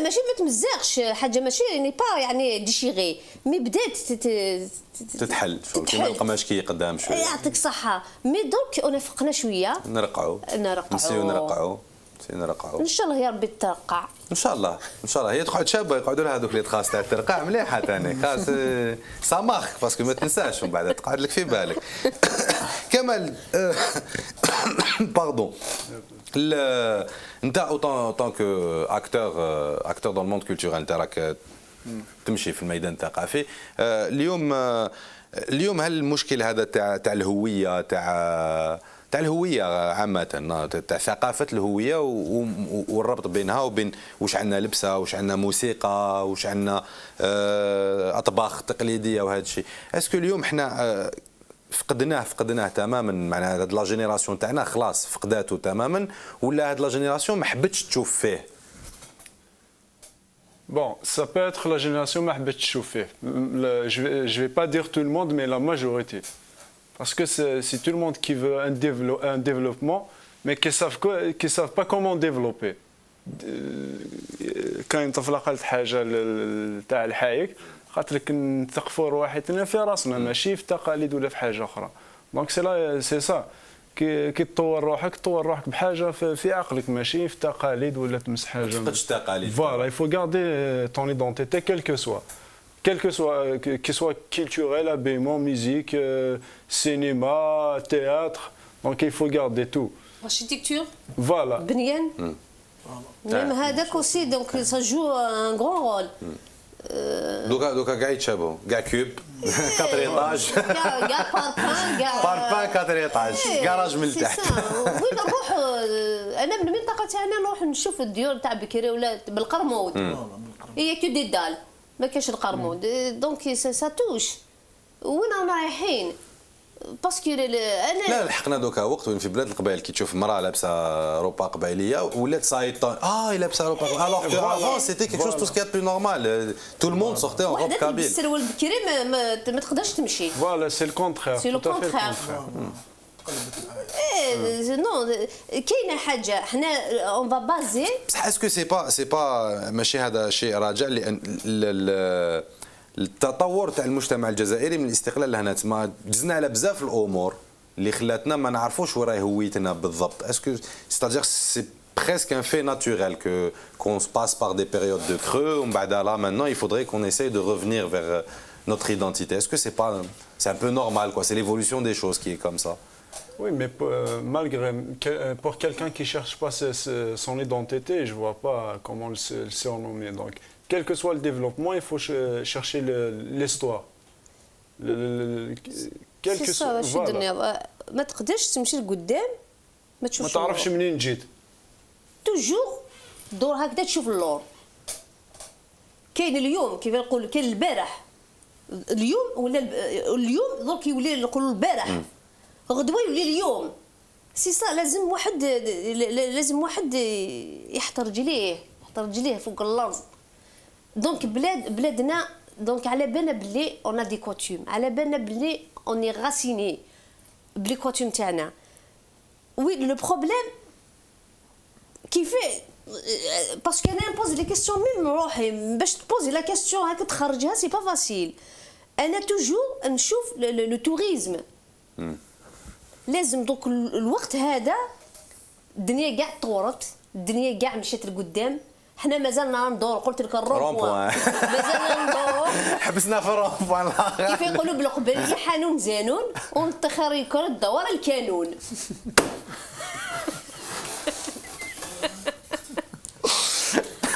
ماشي ما تمزقش حاجة، ماشي n'est pas يعني déchirée، mais بدات تتحل كيما القماش كي قدام شوية. يعطيك الصحة. mais donc انا فقنا شوية، نرقعوا نسيو نرقعوا نرقعوا ان شاء الله يا ربي ترقع ان شاء الله. ان شاء الله هي تقعد شابه، يقعدوا لها هذوك les traces تاع الترقاع مليحة ثاني، خاص ça marque parce que ما تنساش ومن بعد تقعد لك في بالك. كمال pardon، انت en tant que acteur acteur dans le monde culturel، انت راك تمشي في الميدان الثقافي اليوم. اليوم هل المشكل هذا تاع الهوية تاع تاع الهوية عامه، تاع ثقافة الهوية والربط بينها وبين واش عندنا لبسه، واش عندنا موسيقى، واش عندنا اطباخ تقليدية وهذا الشيء. est-ce que اليوم حنا فقدناه تماما؟ معناها هاد la génération تاعنا خلاص فقداته تماما، ولا هاد la génération ما حبتش تشوف فيه؟ Bon, ça peut être la génération ما حبتش تشوف فيه. Je vais pas dire tout le monde, mais la majorité. Parce que c'est tout le monde qui veut un développement, mais qui savent pas comment développer. كاين طفله قالت حاجة تاع الحايك، قالت لك نثقفوا رواحتنا في راسنا، ماشي في التقاليد ولا في حاجة اخرى. donc c'est là c'est ça، كي تطور روحك تطور روحك بحاجة في عقلك، ماشي في التقاليد ولا تمس حاجة. ما تفقدش التقاليد. voilà، il faut garder ton identité quel que soit qu'il soit culturel, habillement, musique, cinéma, théâtre. Donc il faut garder tout. Architecture. Voilà. بنيان. Même هذاك aussi, donc ça joue un grand rôle. دوكا كاع يتشابهوا، كاع cube 4 étages، كاع parpaing، كاع parpaing 4 étages، garage من التحت. وين نروح انا من المنطقة تاعنا نروح نشوف الديور تاع بكري ولا بالقرمود، هي que des dalles، ما كاش القرمود، donc ça touche. وين رانا رايحين؟ parce que انا لا لحقنا دوكا وقت وين في بلاد القبائل كي تشوف امراة لابسه روبا قبائليه ولات ça y est اه لابسه روبا، alors que avant c'était quelque chose tout ce qui est plus normal، tout le monde sortait en robe kabyle. السروال بكري ما تقدرش تمشي. voilà، c'est le contraire. c'est le contraire. ايه non، كاينه حاجة حنا on va baser. بصح est-ce que c'est pas ماشي هذا شيء راجع لان التطور تاع المجتمع الجزائري من الاستقلال لهنا، تما دزنا على بزاف الامور اللي خلاتنا ما نعرفوش وراي هويتنا بالضبط. est-ce que c'est-à-dire c'est presque un fait naturel que qu'on se passe par des périodes de creux، ومن بعد là maintenant il faudrait qu'on essaye de revenir vers notre identité. Est-ce que c'est pas c'est un peu normal quoi, c'est l'évolution des choses qui est comme ça. Oui, mais malgré pour quelqu'un qui cherche pas son identité, je vois pas comment le surnommer. Donc quel que soit le développement, il faut chercher l'histoire. Quel que soit. Voilà. ما تقدرش تمشي لقدام ما تشوفش، ما تعرفش منين جيت. toujours دور هكذا تشوف اللور. كاين اليوم كيف نقول، كاين البارح، اليوم ولا اليوم درك يولي نقولوا البارح، غدوه يولي اليوم. c'est ça، لازم واحد يحط رجليه فوق الارض. donc بلادنا donc على بالنا بلي on a des coutumes، على بالنا بلي on est raciné ب les coutumes تاعنا. oui، le problème كيفاه؟ parce que انا pose les questions même روحي، باش ت poser la question هكا تخرجها c'est pas facile. انا toujours نشوف le tourisme لازم دوك الوقت هذا الدنيا كاع طورت، الدنيا كاع مشات لقدام، حنا مازالنا ندور، قلت لك ال rond-point مازالنا ندورو. حبسنا في ال rond-point. كيف يقولوا بالقبل، حانون زانون ونتخر يكون الدوار الكانون.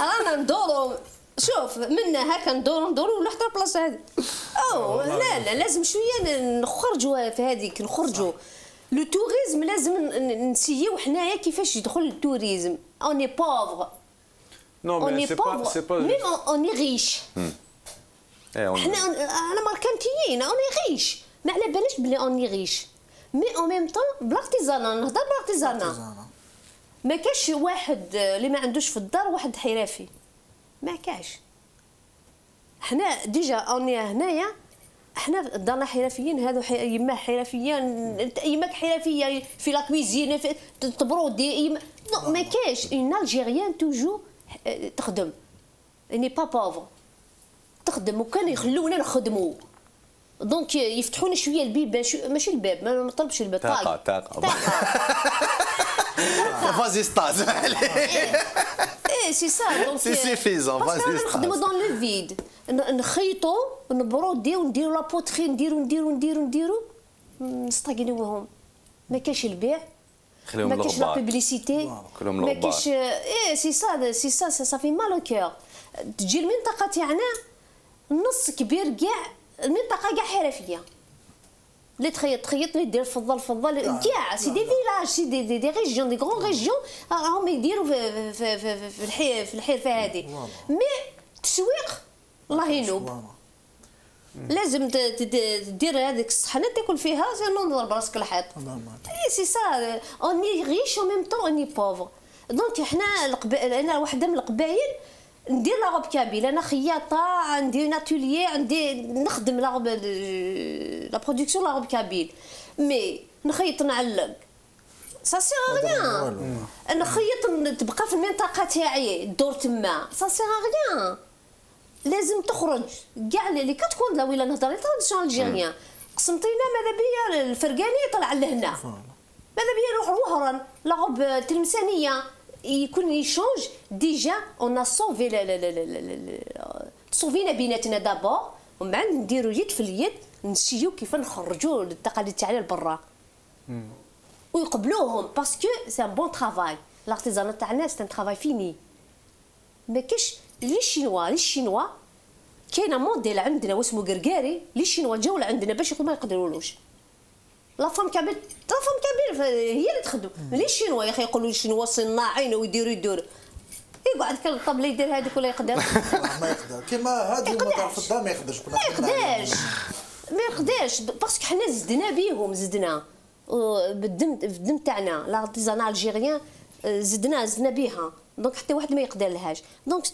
رانا ندورو، شوف منا هكا ندورو ندورو ولا حتى البلاصة هذه. او لا لا، لازم شوية نخرجوا في هذيك، نخرجوا le tourisme، لازم نسيو حنايا كيفاش يدخل ال tourisme. on est pauvre. Non, mais c'est pas mais on est riche. حنا انا ماركانتيين، on est riche، ما على بالناش بلي on est riche، mais en même temps ب l'artisanat، نهضر ب l'artisanat. ما كاش واحد اللي ما عندوش في الدار واحد حرفي، ما كاش. حنا déjà on est هنايا، حنا دارنا حرفيين، هذو يما حرفية، يماك حرفية في la cuisine، في تبرودي يما. non، ما كاش une Algérienne toujours تخدم، n'est pas pauvre، تخدم. وكان يخلونا نخدمو، donc يفتحونا شوية البيبان، ماشي الباب، ما نطلبش الباب. طاقة طاقه. vas-y ستاز. ايه c'est ça. donc c'est suffisant. vas-y. نخدمو dans le vide، نخيطو، نبروديو، نديرو la poterie، نديرو نديرو نديرو نديرو، نستاڨنيوهم، ما كاش البيع، ما كاش la publicité، ما كاش. ايه c'est ça، c'est ça، ça fait mal au cœur. تجي المنطقة تاعنا نص كبير كاع المنطقة كاع حرفيه. اللي تخيط تخيط، اللي دير فضل فضل، كاع c'est des villages، c'est des régions، des grandes régions راهم يديروا في الحرفة هذه. mais التسويق الله ينوب، لازم دير هذيك الصحنه تاكل فيها، sinon نضرب راسك الحيط. c'est ça، on est riche en même temps on est pauvre. donc حنا انا وحده من القبائل ندير la robe kabyle، انا خياطة، عندي un atelier، عندي نخدم la robe، la production la robe kabyle، mais نخيط نعلق ça sert à rien. نخيط تبقى في المنطقة تاعي دور تما، ça sert à rien. لازم تخرج كاع les quatre coins la ولا نهضر les traditions algériennes. قسمطينه ماذا بيا الفرقاني طلع لهنا، ماذا بيا نروح لوهران la robe تلمسانيه يكون échange. déjà on a sauvé صوفينا بيناتنا d'abord، ومن بعد نديرو يد في اليد، نسيو كيف نخرجوا التقاليد تاعنا لبرا ويقبلوهم، parce que c'est un bon travail. l'artisanat تاعنا c'est un travail fini. ما كاش les Chinois، les Chinois كاينه موديل عندنا واسمو قرقاري، les Chinois جاو لعندنا باش ما يقدرولوش. la femme kabyle، la femme kabyle هي اللي تخدم. les Chinois يا اخي يقولوا les Chinois صناعين ويديروا يديروا، يقعد كان الطبلة يدير هذيك ولا يقدر؟ ما يقدر، كيما هادو ما في الدار ما يقدرش، ما يقدرش، ما يقدرش، parce que حنا زدنا بيهم، زدنا بالدم، في الدم تاعنا l'artisanat algérien، زدنا بيها. donc حتى واحد ما يقدر لهاش. donc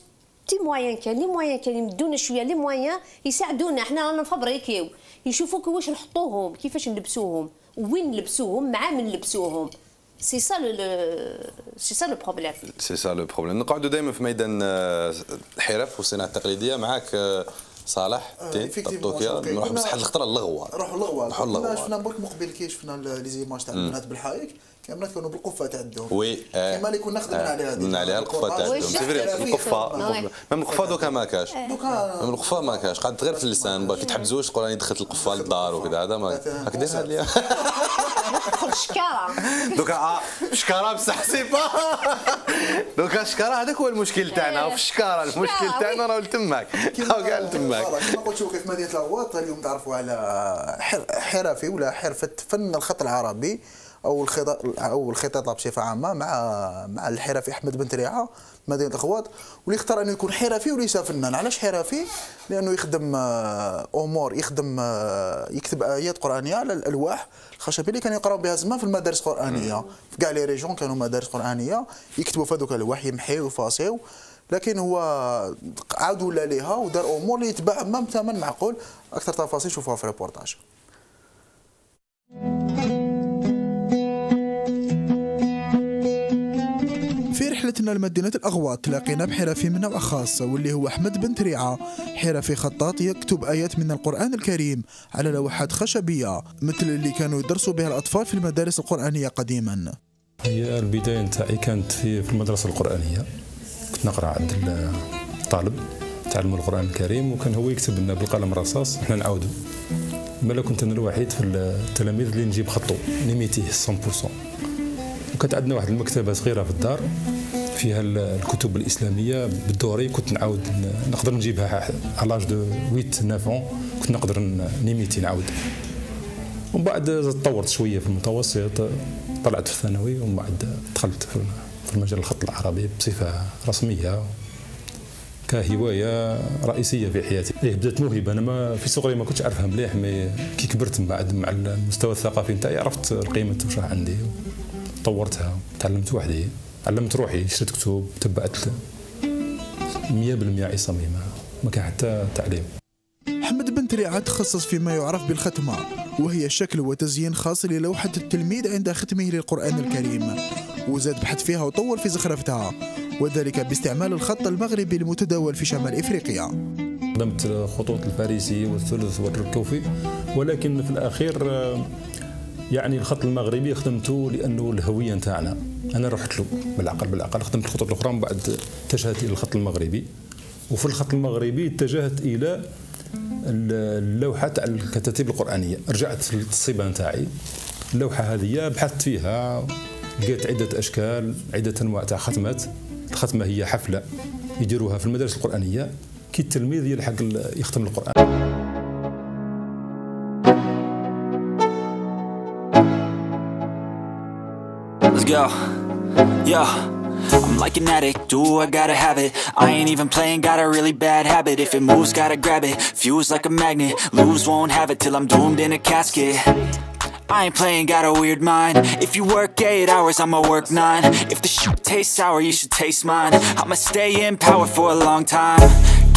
des moyens كان، les moyens كان يمدونا شوية les moyens، يساعدونا حنا رانا نفابريكيو، يشوفوا واش نحطوهم، كيفاش نلبسوهم، وين نلبسوهم، مع من نلبسوهم. c'est ça c'est ça le problème، c'est ça le problème. نقعدوا دائما في ميدان الحرف والصناعة التقليدية معاك صالح طوكيا. نروح بصح الخطرة اللغوه، نروحوا اللغوه، نروحوا اللغوه. شفنا برك مقبل كي شفنا les images تاع البنات بالحايك، كاملات كانوا بالقفه تاع الدوم. oui كيما اللي كنا خدمنا عليها، خدمنا عليها القفه تاع الدوم، c'est vrai. القفه même القفه دوكا ما كاش، même القفه ما كاش، قعدت غير في اللسان. كي تحب تزوج تقول راني دخلت القفه للدار وكذا، هذا ما راك داير هذا دخل شكاره دوكا شكاره بصح c'est pas دوكا شكاره. هذاك هو المشكل تاعنا في الشكاره، المشكل تاعنا راه تماك، راه كاع تماك. كما قلت شوقي في مدينة الاغواط اليوم تعرفوا على حرفي ولا حرفه فن الخط العربي او او الخطاطه بصفة عامة مع الحرفي احمد بن تريعه مدينة الاغواط، واللي اختار انه يكون حرفي وليس فنان. علاش حرفي؟ لانه يخدم امور، يخدم يكتب ايات قرانية على الالواح الخشبية اللي كانوا يقراو بها زمان في المدارس القرانية، في كاع les régions كانوا مدارس قرانية يكتبوا في هذوك الالواح، يمحيو ويفاصيو، لكن هو عاد ولا ليها ودار امور اللي يتباع même ثمن معقول. اكثر تفاصيل شوفوها في ريبورتاج. في رحلتنا لمدينة الأغواط تلاقينا بحرفي من نوع خاص واللي هو أحمد بن تريعة، حرفي خطاط يكتب آيات من القرآن الكريم على لوحات خشبية مثل اللي كانوا يدرسوا بها الأطفال في المدارس القرآنية قديما. هي البداية نتاعي كانت في المدرسة القرآنية، كنت نقرأ عند الطالب تعلم القرآن الكريم، وكان هو يكتب لنا بالقلم الرصاص احنا نعاودو. مالا كنت أنا الوحيد في التلاميذ اللي نجيب خطو نيميتيه 100%. وكانت عندنا واحد المكتبة صغيرة في الدار فيها الكتب الاسلامية بالدوري، كنت نعاود نقدر نجيبها à l'âge de 8 9 كنت نقدر نيميتي نعاود. ومن بعد تطورت شوية في المتوسط، طلعت في الثانوي، ومن بعد دخلت في المجال الخط العربي بصفة رسمية كهواية رئيسية في حياتي. إيه بدات موهبة، انا ما في صغري ما كنتش عارفها مليح، mais كي كبرت من بعد مع المستوى الثقافي نتاعي عرفت القيمة واش راه عندي، طورتها، تعلمت وحدي، علمت روحي، شريت كتب، تبعت 100% عصامي، ما كان حتى تعليم. أحمد بن تريعة تخصص فيما يعرف بالختمة، وهي شكل وتزيين خاص للوحة التلميذ عند ختمه للقرآن الكريم، وزاد بحث فيها وطور في زخرفتها، وذلك باستعمال الخط المغربي المتداول في شمال إفريقيا. خدمت الخطوط الفارسي والثلث والكوفي، ولكن في الأخير يعني الخط المغربي خدمته لانه الهوية نتاعنا، انا رحت له بالعقل بالعقل، خدمت الخطوط الاخرى من بعد اتجهت الى الخط المغربي، وفي الخط المغربي اتجهت الى اللوحة تاع الكتاتيب القرانية، رجعت للصبه نتاعي اللوحة هذه بحثت فيها، لقيت عده اشكال، عده انواع تاع ختمات. الختمة هي حفلة يديروها في المدارس القرانية كي التلميذ يلحق يختم القران. Yo, yo, I'm like an addict, do I gotta have it. I ain't even playing, got a really bad habit. If it moves, gotta grab it, fuse like a magnet. Lose, won't have it till I'm doomed in a casket. I ain't playing, got a weird mind. If you work 8 hours, I'ma work 9. If the shit tastes sour, you should taste mine. I'ma stay in power for a long time.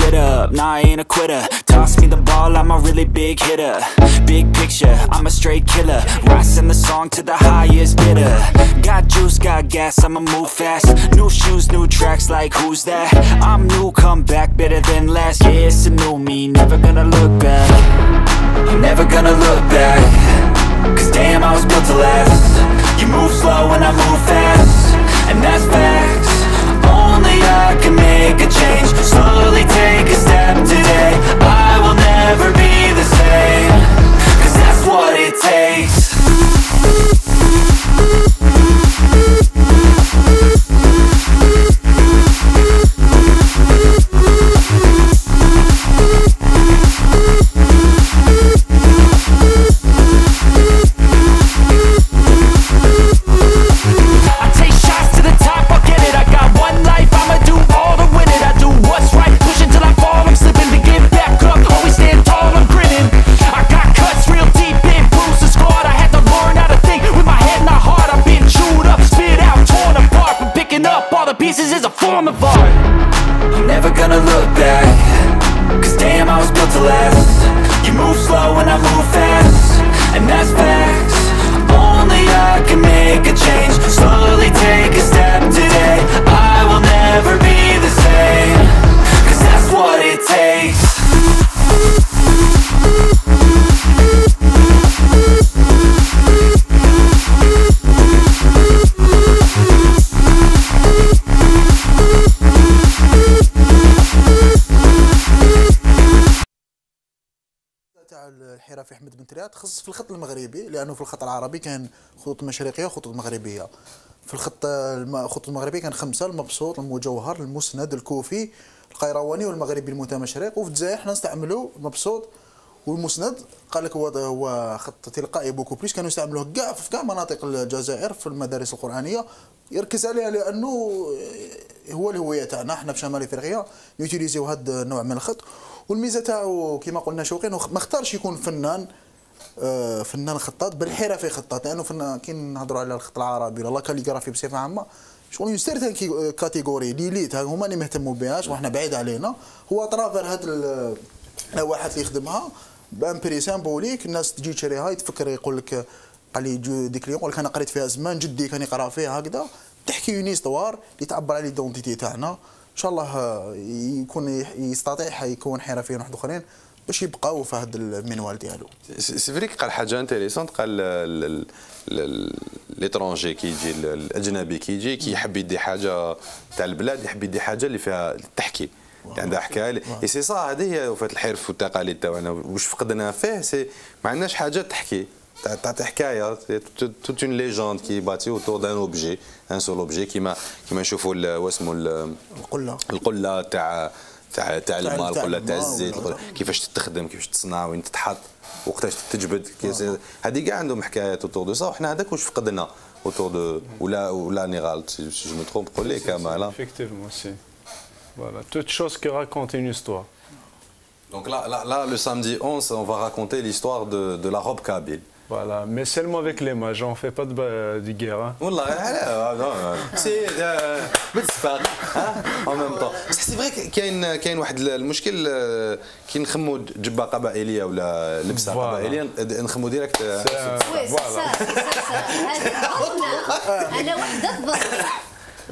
Get up, nah, I ain't a quitter. Toss me the ball, I'm a really big hitter. Big picture, I'm a straight killer. Rising the song to the highest bidder. Got juice, got gas, I'ma move fast. New shoes, new tracks, like who's that? I'm new, come back, better than last. Yeah, it's a new me, never gonna look back. I'm never gonna look back. Cause damn, I was built to last. You move slow and I move fast. And that's facts. Only I can make a change. Slowly take a step today. I will never be the same. Cause that's what it takes. I take shots to the top, I'll get it. I got one life, I'ma do all to win it. I do what's right, push until I fall. I'm slipping to get back up, always stand tall, I'm grinning. I got cuts real deep in, bruised and scarred. I had to learn how to think with my head not hard. I've been chewed up, spit out, torn apart. But picking up all the pieces is a form of art. I'm never gonna look back. Cause damn, I was built to last. You move slow and I move fast. And that's facts. Only I can make a change. Slowly take a step today. I will never be the same. Cause that's what it takes. تاع الحرفي احمد بن تريات تخصص في الخط المغربي، لانه في الخط العربي كان خطوط مشرقيه وخطوط مغربية. في الخط المغربي كان 5: المبسوط، المجوهر، المسند، الكوفي، القيرواني والمغربي المتمشرق. وفي الجزائر حنا نستعملوا المبسوط والمسند، قال لك هو خط تلقائي beaucoup plus، كانوا يستعملوه كاع في كاع مناطق الجزائر في المدارس القرآنية. يركز عليها لانه هو الهوية تاعنا حنا في شمال افريقيا نوتيليزيو هذا النوع من الخط. والميزة تاعو كما قلنا شوقي انه ما اختارش يكون فنان خطاط، بل حرفي خطاط، لانه كي نهضروا على الخط العربي ولا la calligraphie بصفة عامة شغل une certaine catégorie l'élite هما اللي مهتموا بها، وحنا بعيد علينا. هو à travers هاد اللوحات اللي يخدمها ب un prix symbolique، الناس تجي تشريها، يتفكر يقول لك، قال لي des clients يقول لك انا قريت فيها زمان، جدي كان يقرا فيها هكذا. تحكي une histoire اللي تعبر على l'identité تاعنا. ان شاء الله يكون يستطيع يكون حرفيين واحد اخرين باش يبقاو في هذا المنوال ديالو. c'est vrai، قال حاجة intéressante، قال l'étranger كي يجي، الاجنبي كي يجي، كي يحب يدي حاجة تاع البلاد، يحب يدي حاجة اللي فيها تحكي، اللي عندها حكاية. et c'est ça، هذه هي وفات الحرف والتقاليد تاعنا. واش فقدنا فيه؟ c'est ما عندناش حاجة تحكي، تعطي حكايه، toute une légende qui est bâtie autour d'un objet، un seul objet. كيما نشوفوا واسمو القلة. القلة تاع الماء، القلة تاع الزيت، كيفاش تخدم، كيفاش تصنع، وين تتحط، وقتاش تجبد، هذه كاع عندهم حكايات autour de ça. وحنا هذاك واش فقدنا autour de ولا راني غلط؟ si je me trompe قول لي كمال. Effectivement, c'est. Voilà, toute chose qui raconte une histoire. Donc là, là, là, le samedi 11, on va raconter l'histoire de la robe kabyle. Voilà, mais seulement avec les mages, on ne fait pas de guerre. Hein. والله non, c'est بالتفاق en même temps. C'est vrai، كاين واحد المشكل كي نخمو جبه قبائليه ولا لبسه قبائليه نخمو direct. oui، c'est ça. انا وحده تضر،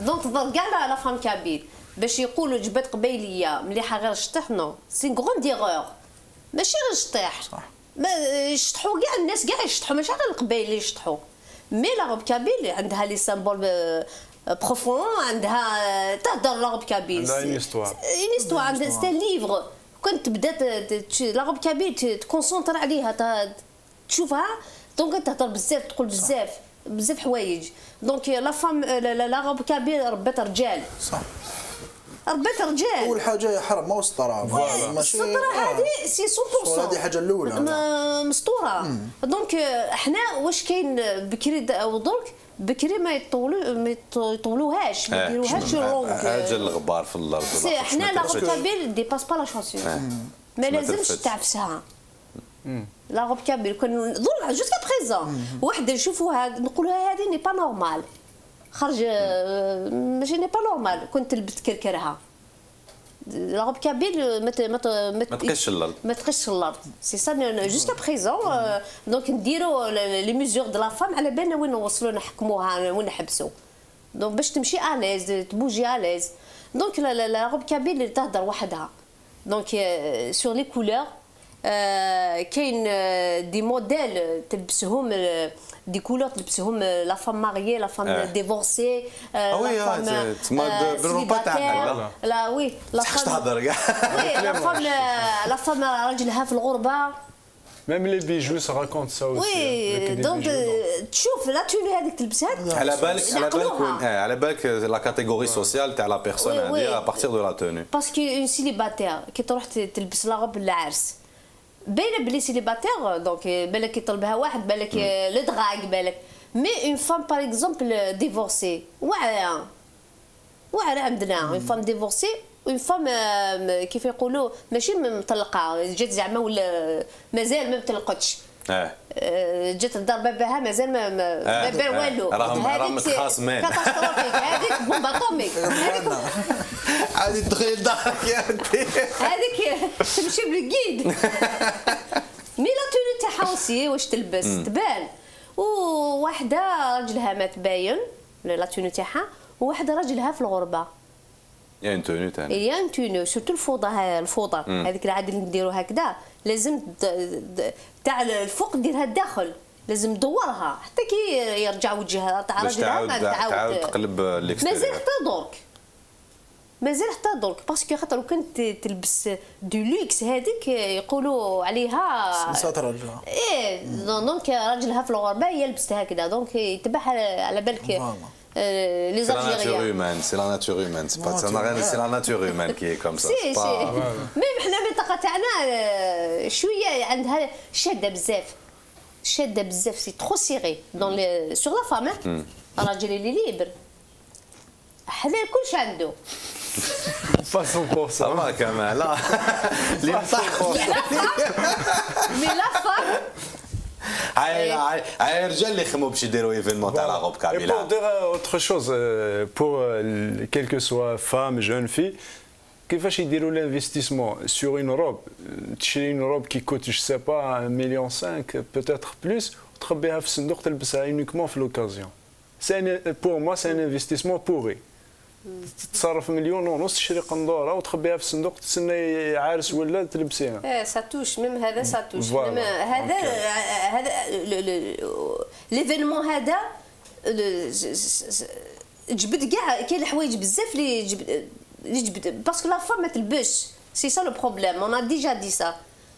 donc تضر كاع la femme kabyle باش يقولوا جبات قبايليه مليحة غير الشطح. non، c'est grande erreur، ماشي غير الشطيح. صح، ما يشطحوا كاع الناس، كاع يشطحوا، ماشي غير القبايل اللي يشطحوا. mais la robe kabyle عندها les symboles profonds، عندها تهضر la robe kabyle. عندها une histoire. une histoire، عندها، c'est un livre. كنت بدات la robe kabyle ت concentre عليها، تشوفها، donc تهضر بزاف، تقول بزاف بزاف حوايج. donc la femme، la robe kabyle ربات رجال. صح. ربات رجال. اول حاجة يا حرمه وسطره. السطره هذه c'est 100%، هذه حاجة الاولى مسطوره. donc احنا واش كاين بكري ودرك بكري ما يطولوهاش، ما يديروهاش longue، حاجة الغبار في الارض. حنا la robe kabyle dépasse pas la chaussure، ما لازمش تعفسها la robe kabyle. كان ظل jusqu'à présent وحده نشوفوها نقولوها هذه n'est pas normale، خرج ماشي n'est pas normale، كنت تلبس كركرها la robe kabyle ما تقيسش الارض، ما تقيسش الارض. c'est ça jusqu'à présent. donc نديرو les mesures de la femme على بالنا وين نوصلو، نحكموها وين نحبسو، donc باش تمشي à l'aise، تبوجي à l'aise. donc la robe kabyle تهدر وحدها. donc sur les couleurs كاين des modèles تلبسهم، des couleurs تلبسهم la femme mariée، la femme divorcée، la femme تسمى بالروبا تاعها. la oui la femme تهضر كاع، oui la femme، la femme راجلها في الغربة. même les bijoux ça raconte ça aussi. oui donc تشوف la tenue هذيك تلبسها على بالك، على بالك وين، على بالك la catégorie sociale تاع la personne هذه à partir de la tenue. parce que une célibataire كي تروح تلبس la robe للعرس باينة بلي célibataire، donc بالك يطلبها واحد، بالك le drague، بالك. mais une femme par exemple divorcée واعرة واعرة عندنا. une femme divorcée، une femme كيف يقولوا ماشي مطلقه، جات زعما ولا مازال ما مطلقتش، جات لدار باباها مازال ما بان والو، راهم متخاصمين، catastrophique هذيك، bombe atomique هذيك. عادي تدخلي لدارك يا ودي، هذيك تمشي بال guide. mais la tenue تاعها aussi واش تلبس تبان. وواحدة راجلها ما تباين la tenue تاعها، وواحدة راجلها في الغربة. y a une tenue ثاني، y a une tenue surtout الفوضى، الفوضى هذيك العادة اللي نديرو هكذا لازم تاع الفوق ديرها الداخل، لازم تدورها حتى كي يرجع وجهها تاع راجلها ما تعاود تقلب. مازال حتى درك، مازال حتى درك، parce que خاطر كنت تلبس de luxe هذيك يقولوا عليها نسات راجلها. ايه donc راجلها في الغربة هي لبست هكذا، donc يتبعها على بالك. les Algériens. C'est la nature humaine, c'est la nature humaine, c'est pas, ça n'a rien, c'est la nature humaine qui est comme ça. si si même حنا المنطقة تاعنا شوية عندها شاده بزاف، شاده بزاف، c'est trop serré dans sur la femme. الراجل اللي libre حنا كلش عنده. pas 100%. الله كمان لا اللي صح، mais la femme هاي هاي الرجال اللي يخموا باش يديروا événement تاع la robe kabyle. Pour dire autre chose, pour quelle que soit femme, jeune fille, كيفاش يديروا l'investissement sur une robe؟ تشري une robe qui coûte je sais pas 1 million 5 peut-être plus، تخبيها في الصندوق، تلبسها uniquement في l'occasion. c'est pour moi c'est un investissement pourri. تصرف 1.5 مليون تشري قندوره وتخبيها في الصندوق، تستنى عارس ولا تلبسيها. ايه ça touche même هذا، ça touche même هذا. هذا l'événement هذا جبد كاع، كاين الحوايج بزاف اللي جبد، اللي جبد، parce que la femme ما تلبش، c'est ça le problème، on a déjà dit ça.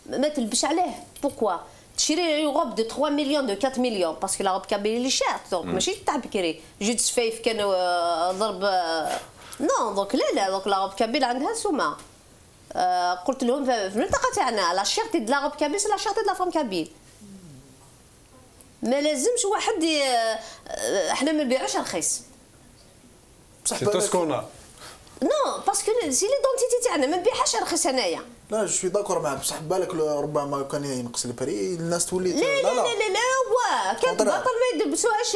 ما تلبش علاه؟ pourquoi تشري une robe de 3 millions، de 4 millions؟ parce que la robe kabyle elle est chère. donc ماشي تاع بكري جوج سفايف كانوا ضرب، non. donc لا لا، donc la robe kabyle عندها سومه. قلت لهم في المنطقة تاعنا la cherté de la robe kabyle c'est la cherté de la femme kabyle. ما لازمش واحد، احنا ما نبيعوش رخيص. بصح c'est tout ce qu'on a. non parce que c'est l'identité تاعنا، ما نبيعهاش رخيص انايا. لا je suis d'accord معك، بصح بالك ربما كان ينقص ال prix الناس تولي لا لا لا لا لا، هو كان باطل ما يلبسوهاش.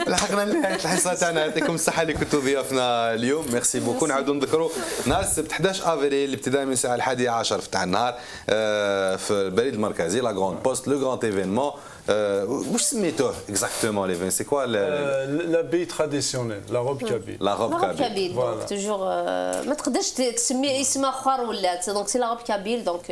لحقنا لنهاية الحصة تاعنا، يعطيكم الصحة اللي كنتوا ضيافنا اليوم، merci beaucoup. نعاودوا نذكروا نهار السبت 11 افريل ابتداء من الساعة 11 تاع النهار في البريد المركزي، la grande poste، le grand événement. واش سميتوه exactement l'événement؟ c'est quoi؟ l'habit traditionnel، la robe kabyle. la robe kabyle، donc toujours ما تقدرش تسمي اسم اخر ولا، donc c'est la robe kabyle، donc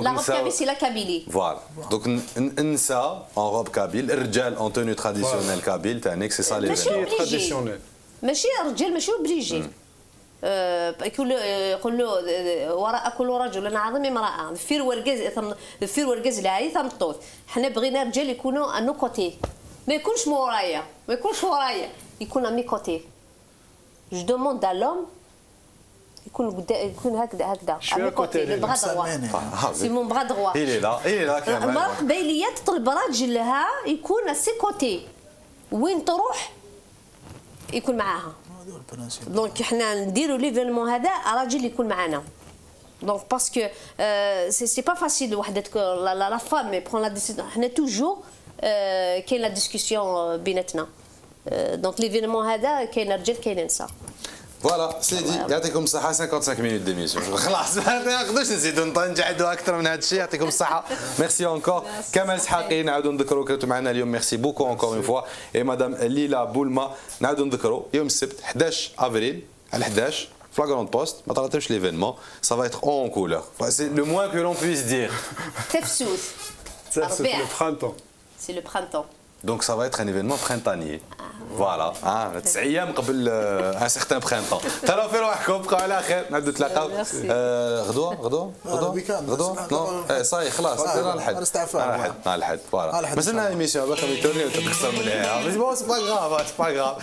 la robe kabyle c'est la Kabylie. voilà، donc النساء en robe kabyle، الرجال en tenue traditionnelle kabyle تانيك، c'est ça. ماشي les obligé. traditionnel. ماشي الرجال ماشي obligé. يقول له وراء كل رجل عظيم امرأة، فير ورقز، فير ورقز العالي ثمطوط. حنا بغينا رجال يكونوا à nos côtés، ما يكونش مورايا، ما يكونش ورايا. يكون à mes côtés. Je demande à l'homme يكون يكون هكذا هكذا à mes côté, le bras droit, c'est mon bras droit. Il est là, il est là. المراة القبيليه تطلب راجلها يكون à ses côtés، وين تروح يكون معاها. donc حنا نديرو l'événement هذا راجل يكون معانا. donc parce que c'est pas facile وحده la femme prend la décision. حنا toujours كاين la discussion بيناتنا. donc l'événement هذا كاين رجال كاين نساء. voilà سيدي، يعطيكم الصحة. 55 minutes d'émission، خلاص ما نقدرش نزيدو نجعدوا أكثر من هذا الشيء. يعطيكم الصحة، merci encore. كمال سحاقي نعاودو نذكروا كنتوا معنا اليوم، merci beaucoup encore une fois، et madame ليلى بولما. نعاودو نذكروا يوم السبت 11 افريل على 11 في la Grande Poste، ما تراطيوش l'événement، ça va être en couleur, c'est le moins que l'on puisse dire. تفسوس. C'est le printemps. C'est le printemps. Donc ça va être un événement printanier. Voilà, 9 ايام قبل un certain printemps. تهلاو في روحكم، بقاو على خير، نعاودو نتلاقاو غدوه غدوه غدوه غدوه. non، ça y est خلاص، نهار الحد نهار الحد نهار الحد. voilà، مازلنا émission باقي يتورني وتقصر من mais bon, c'est pas grave, c'est pas grave.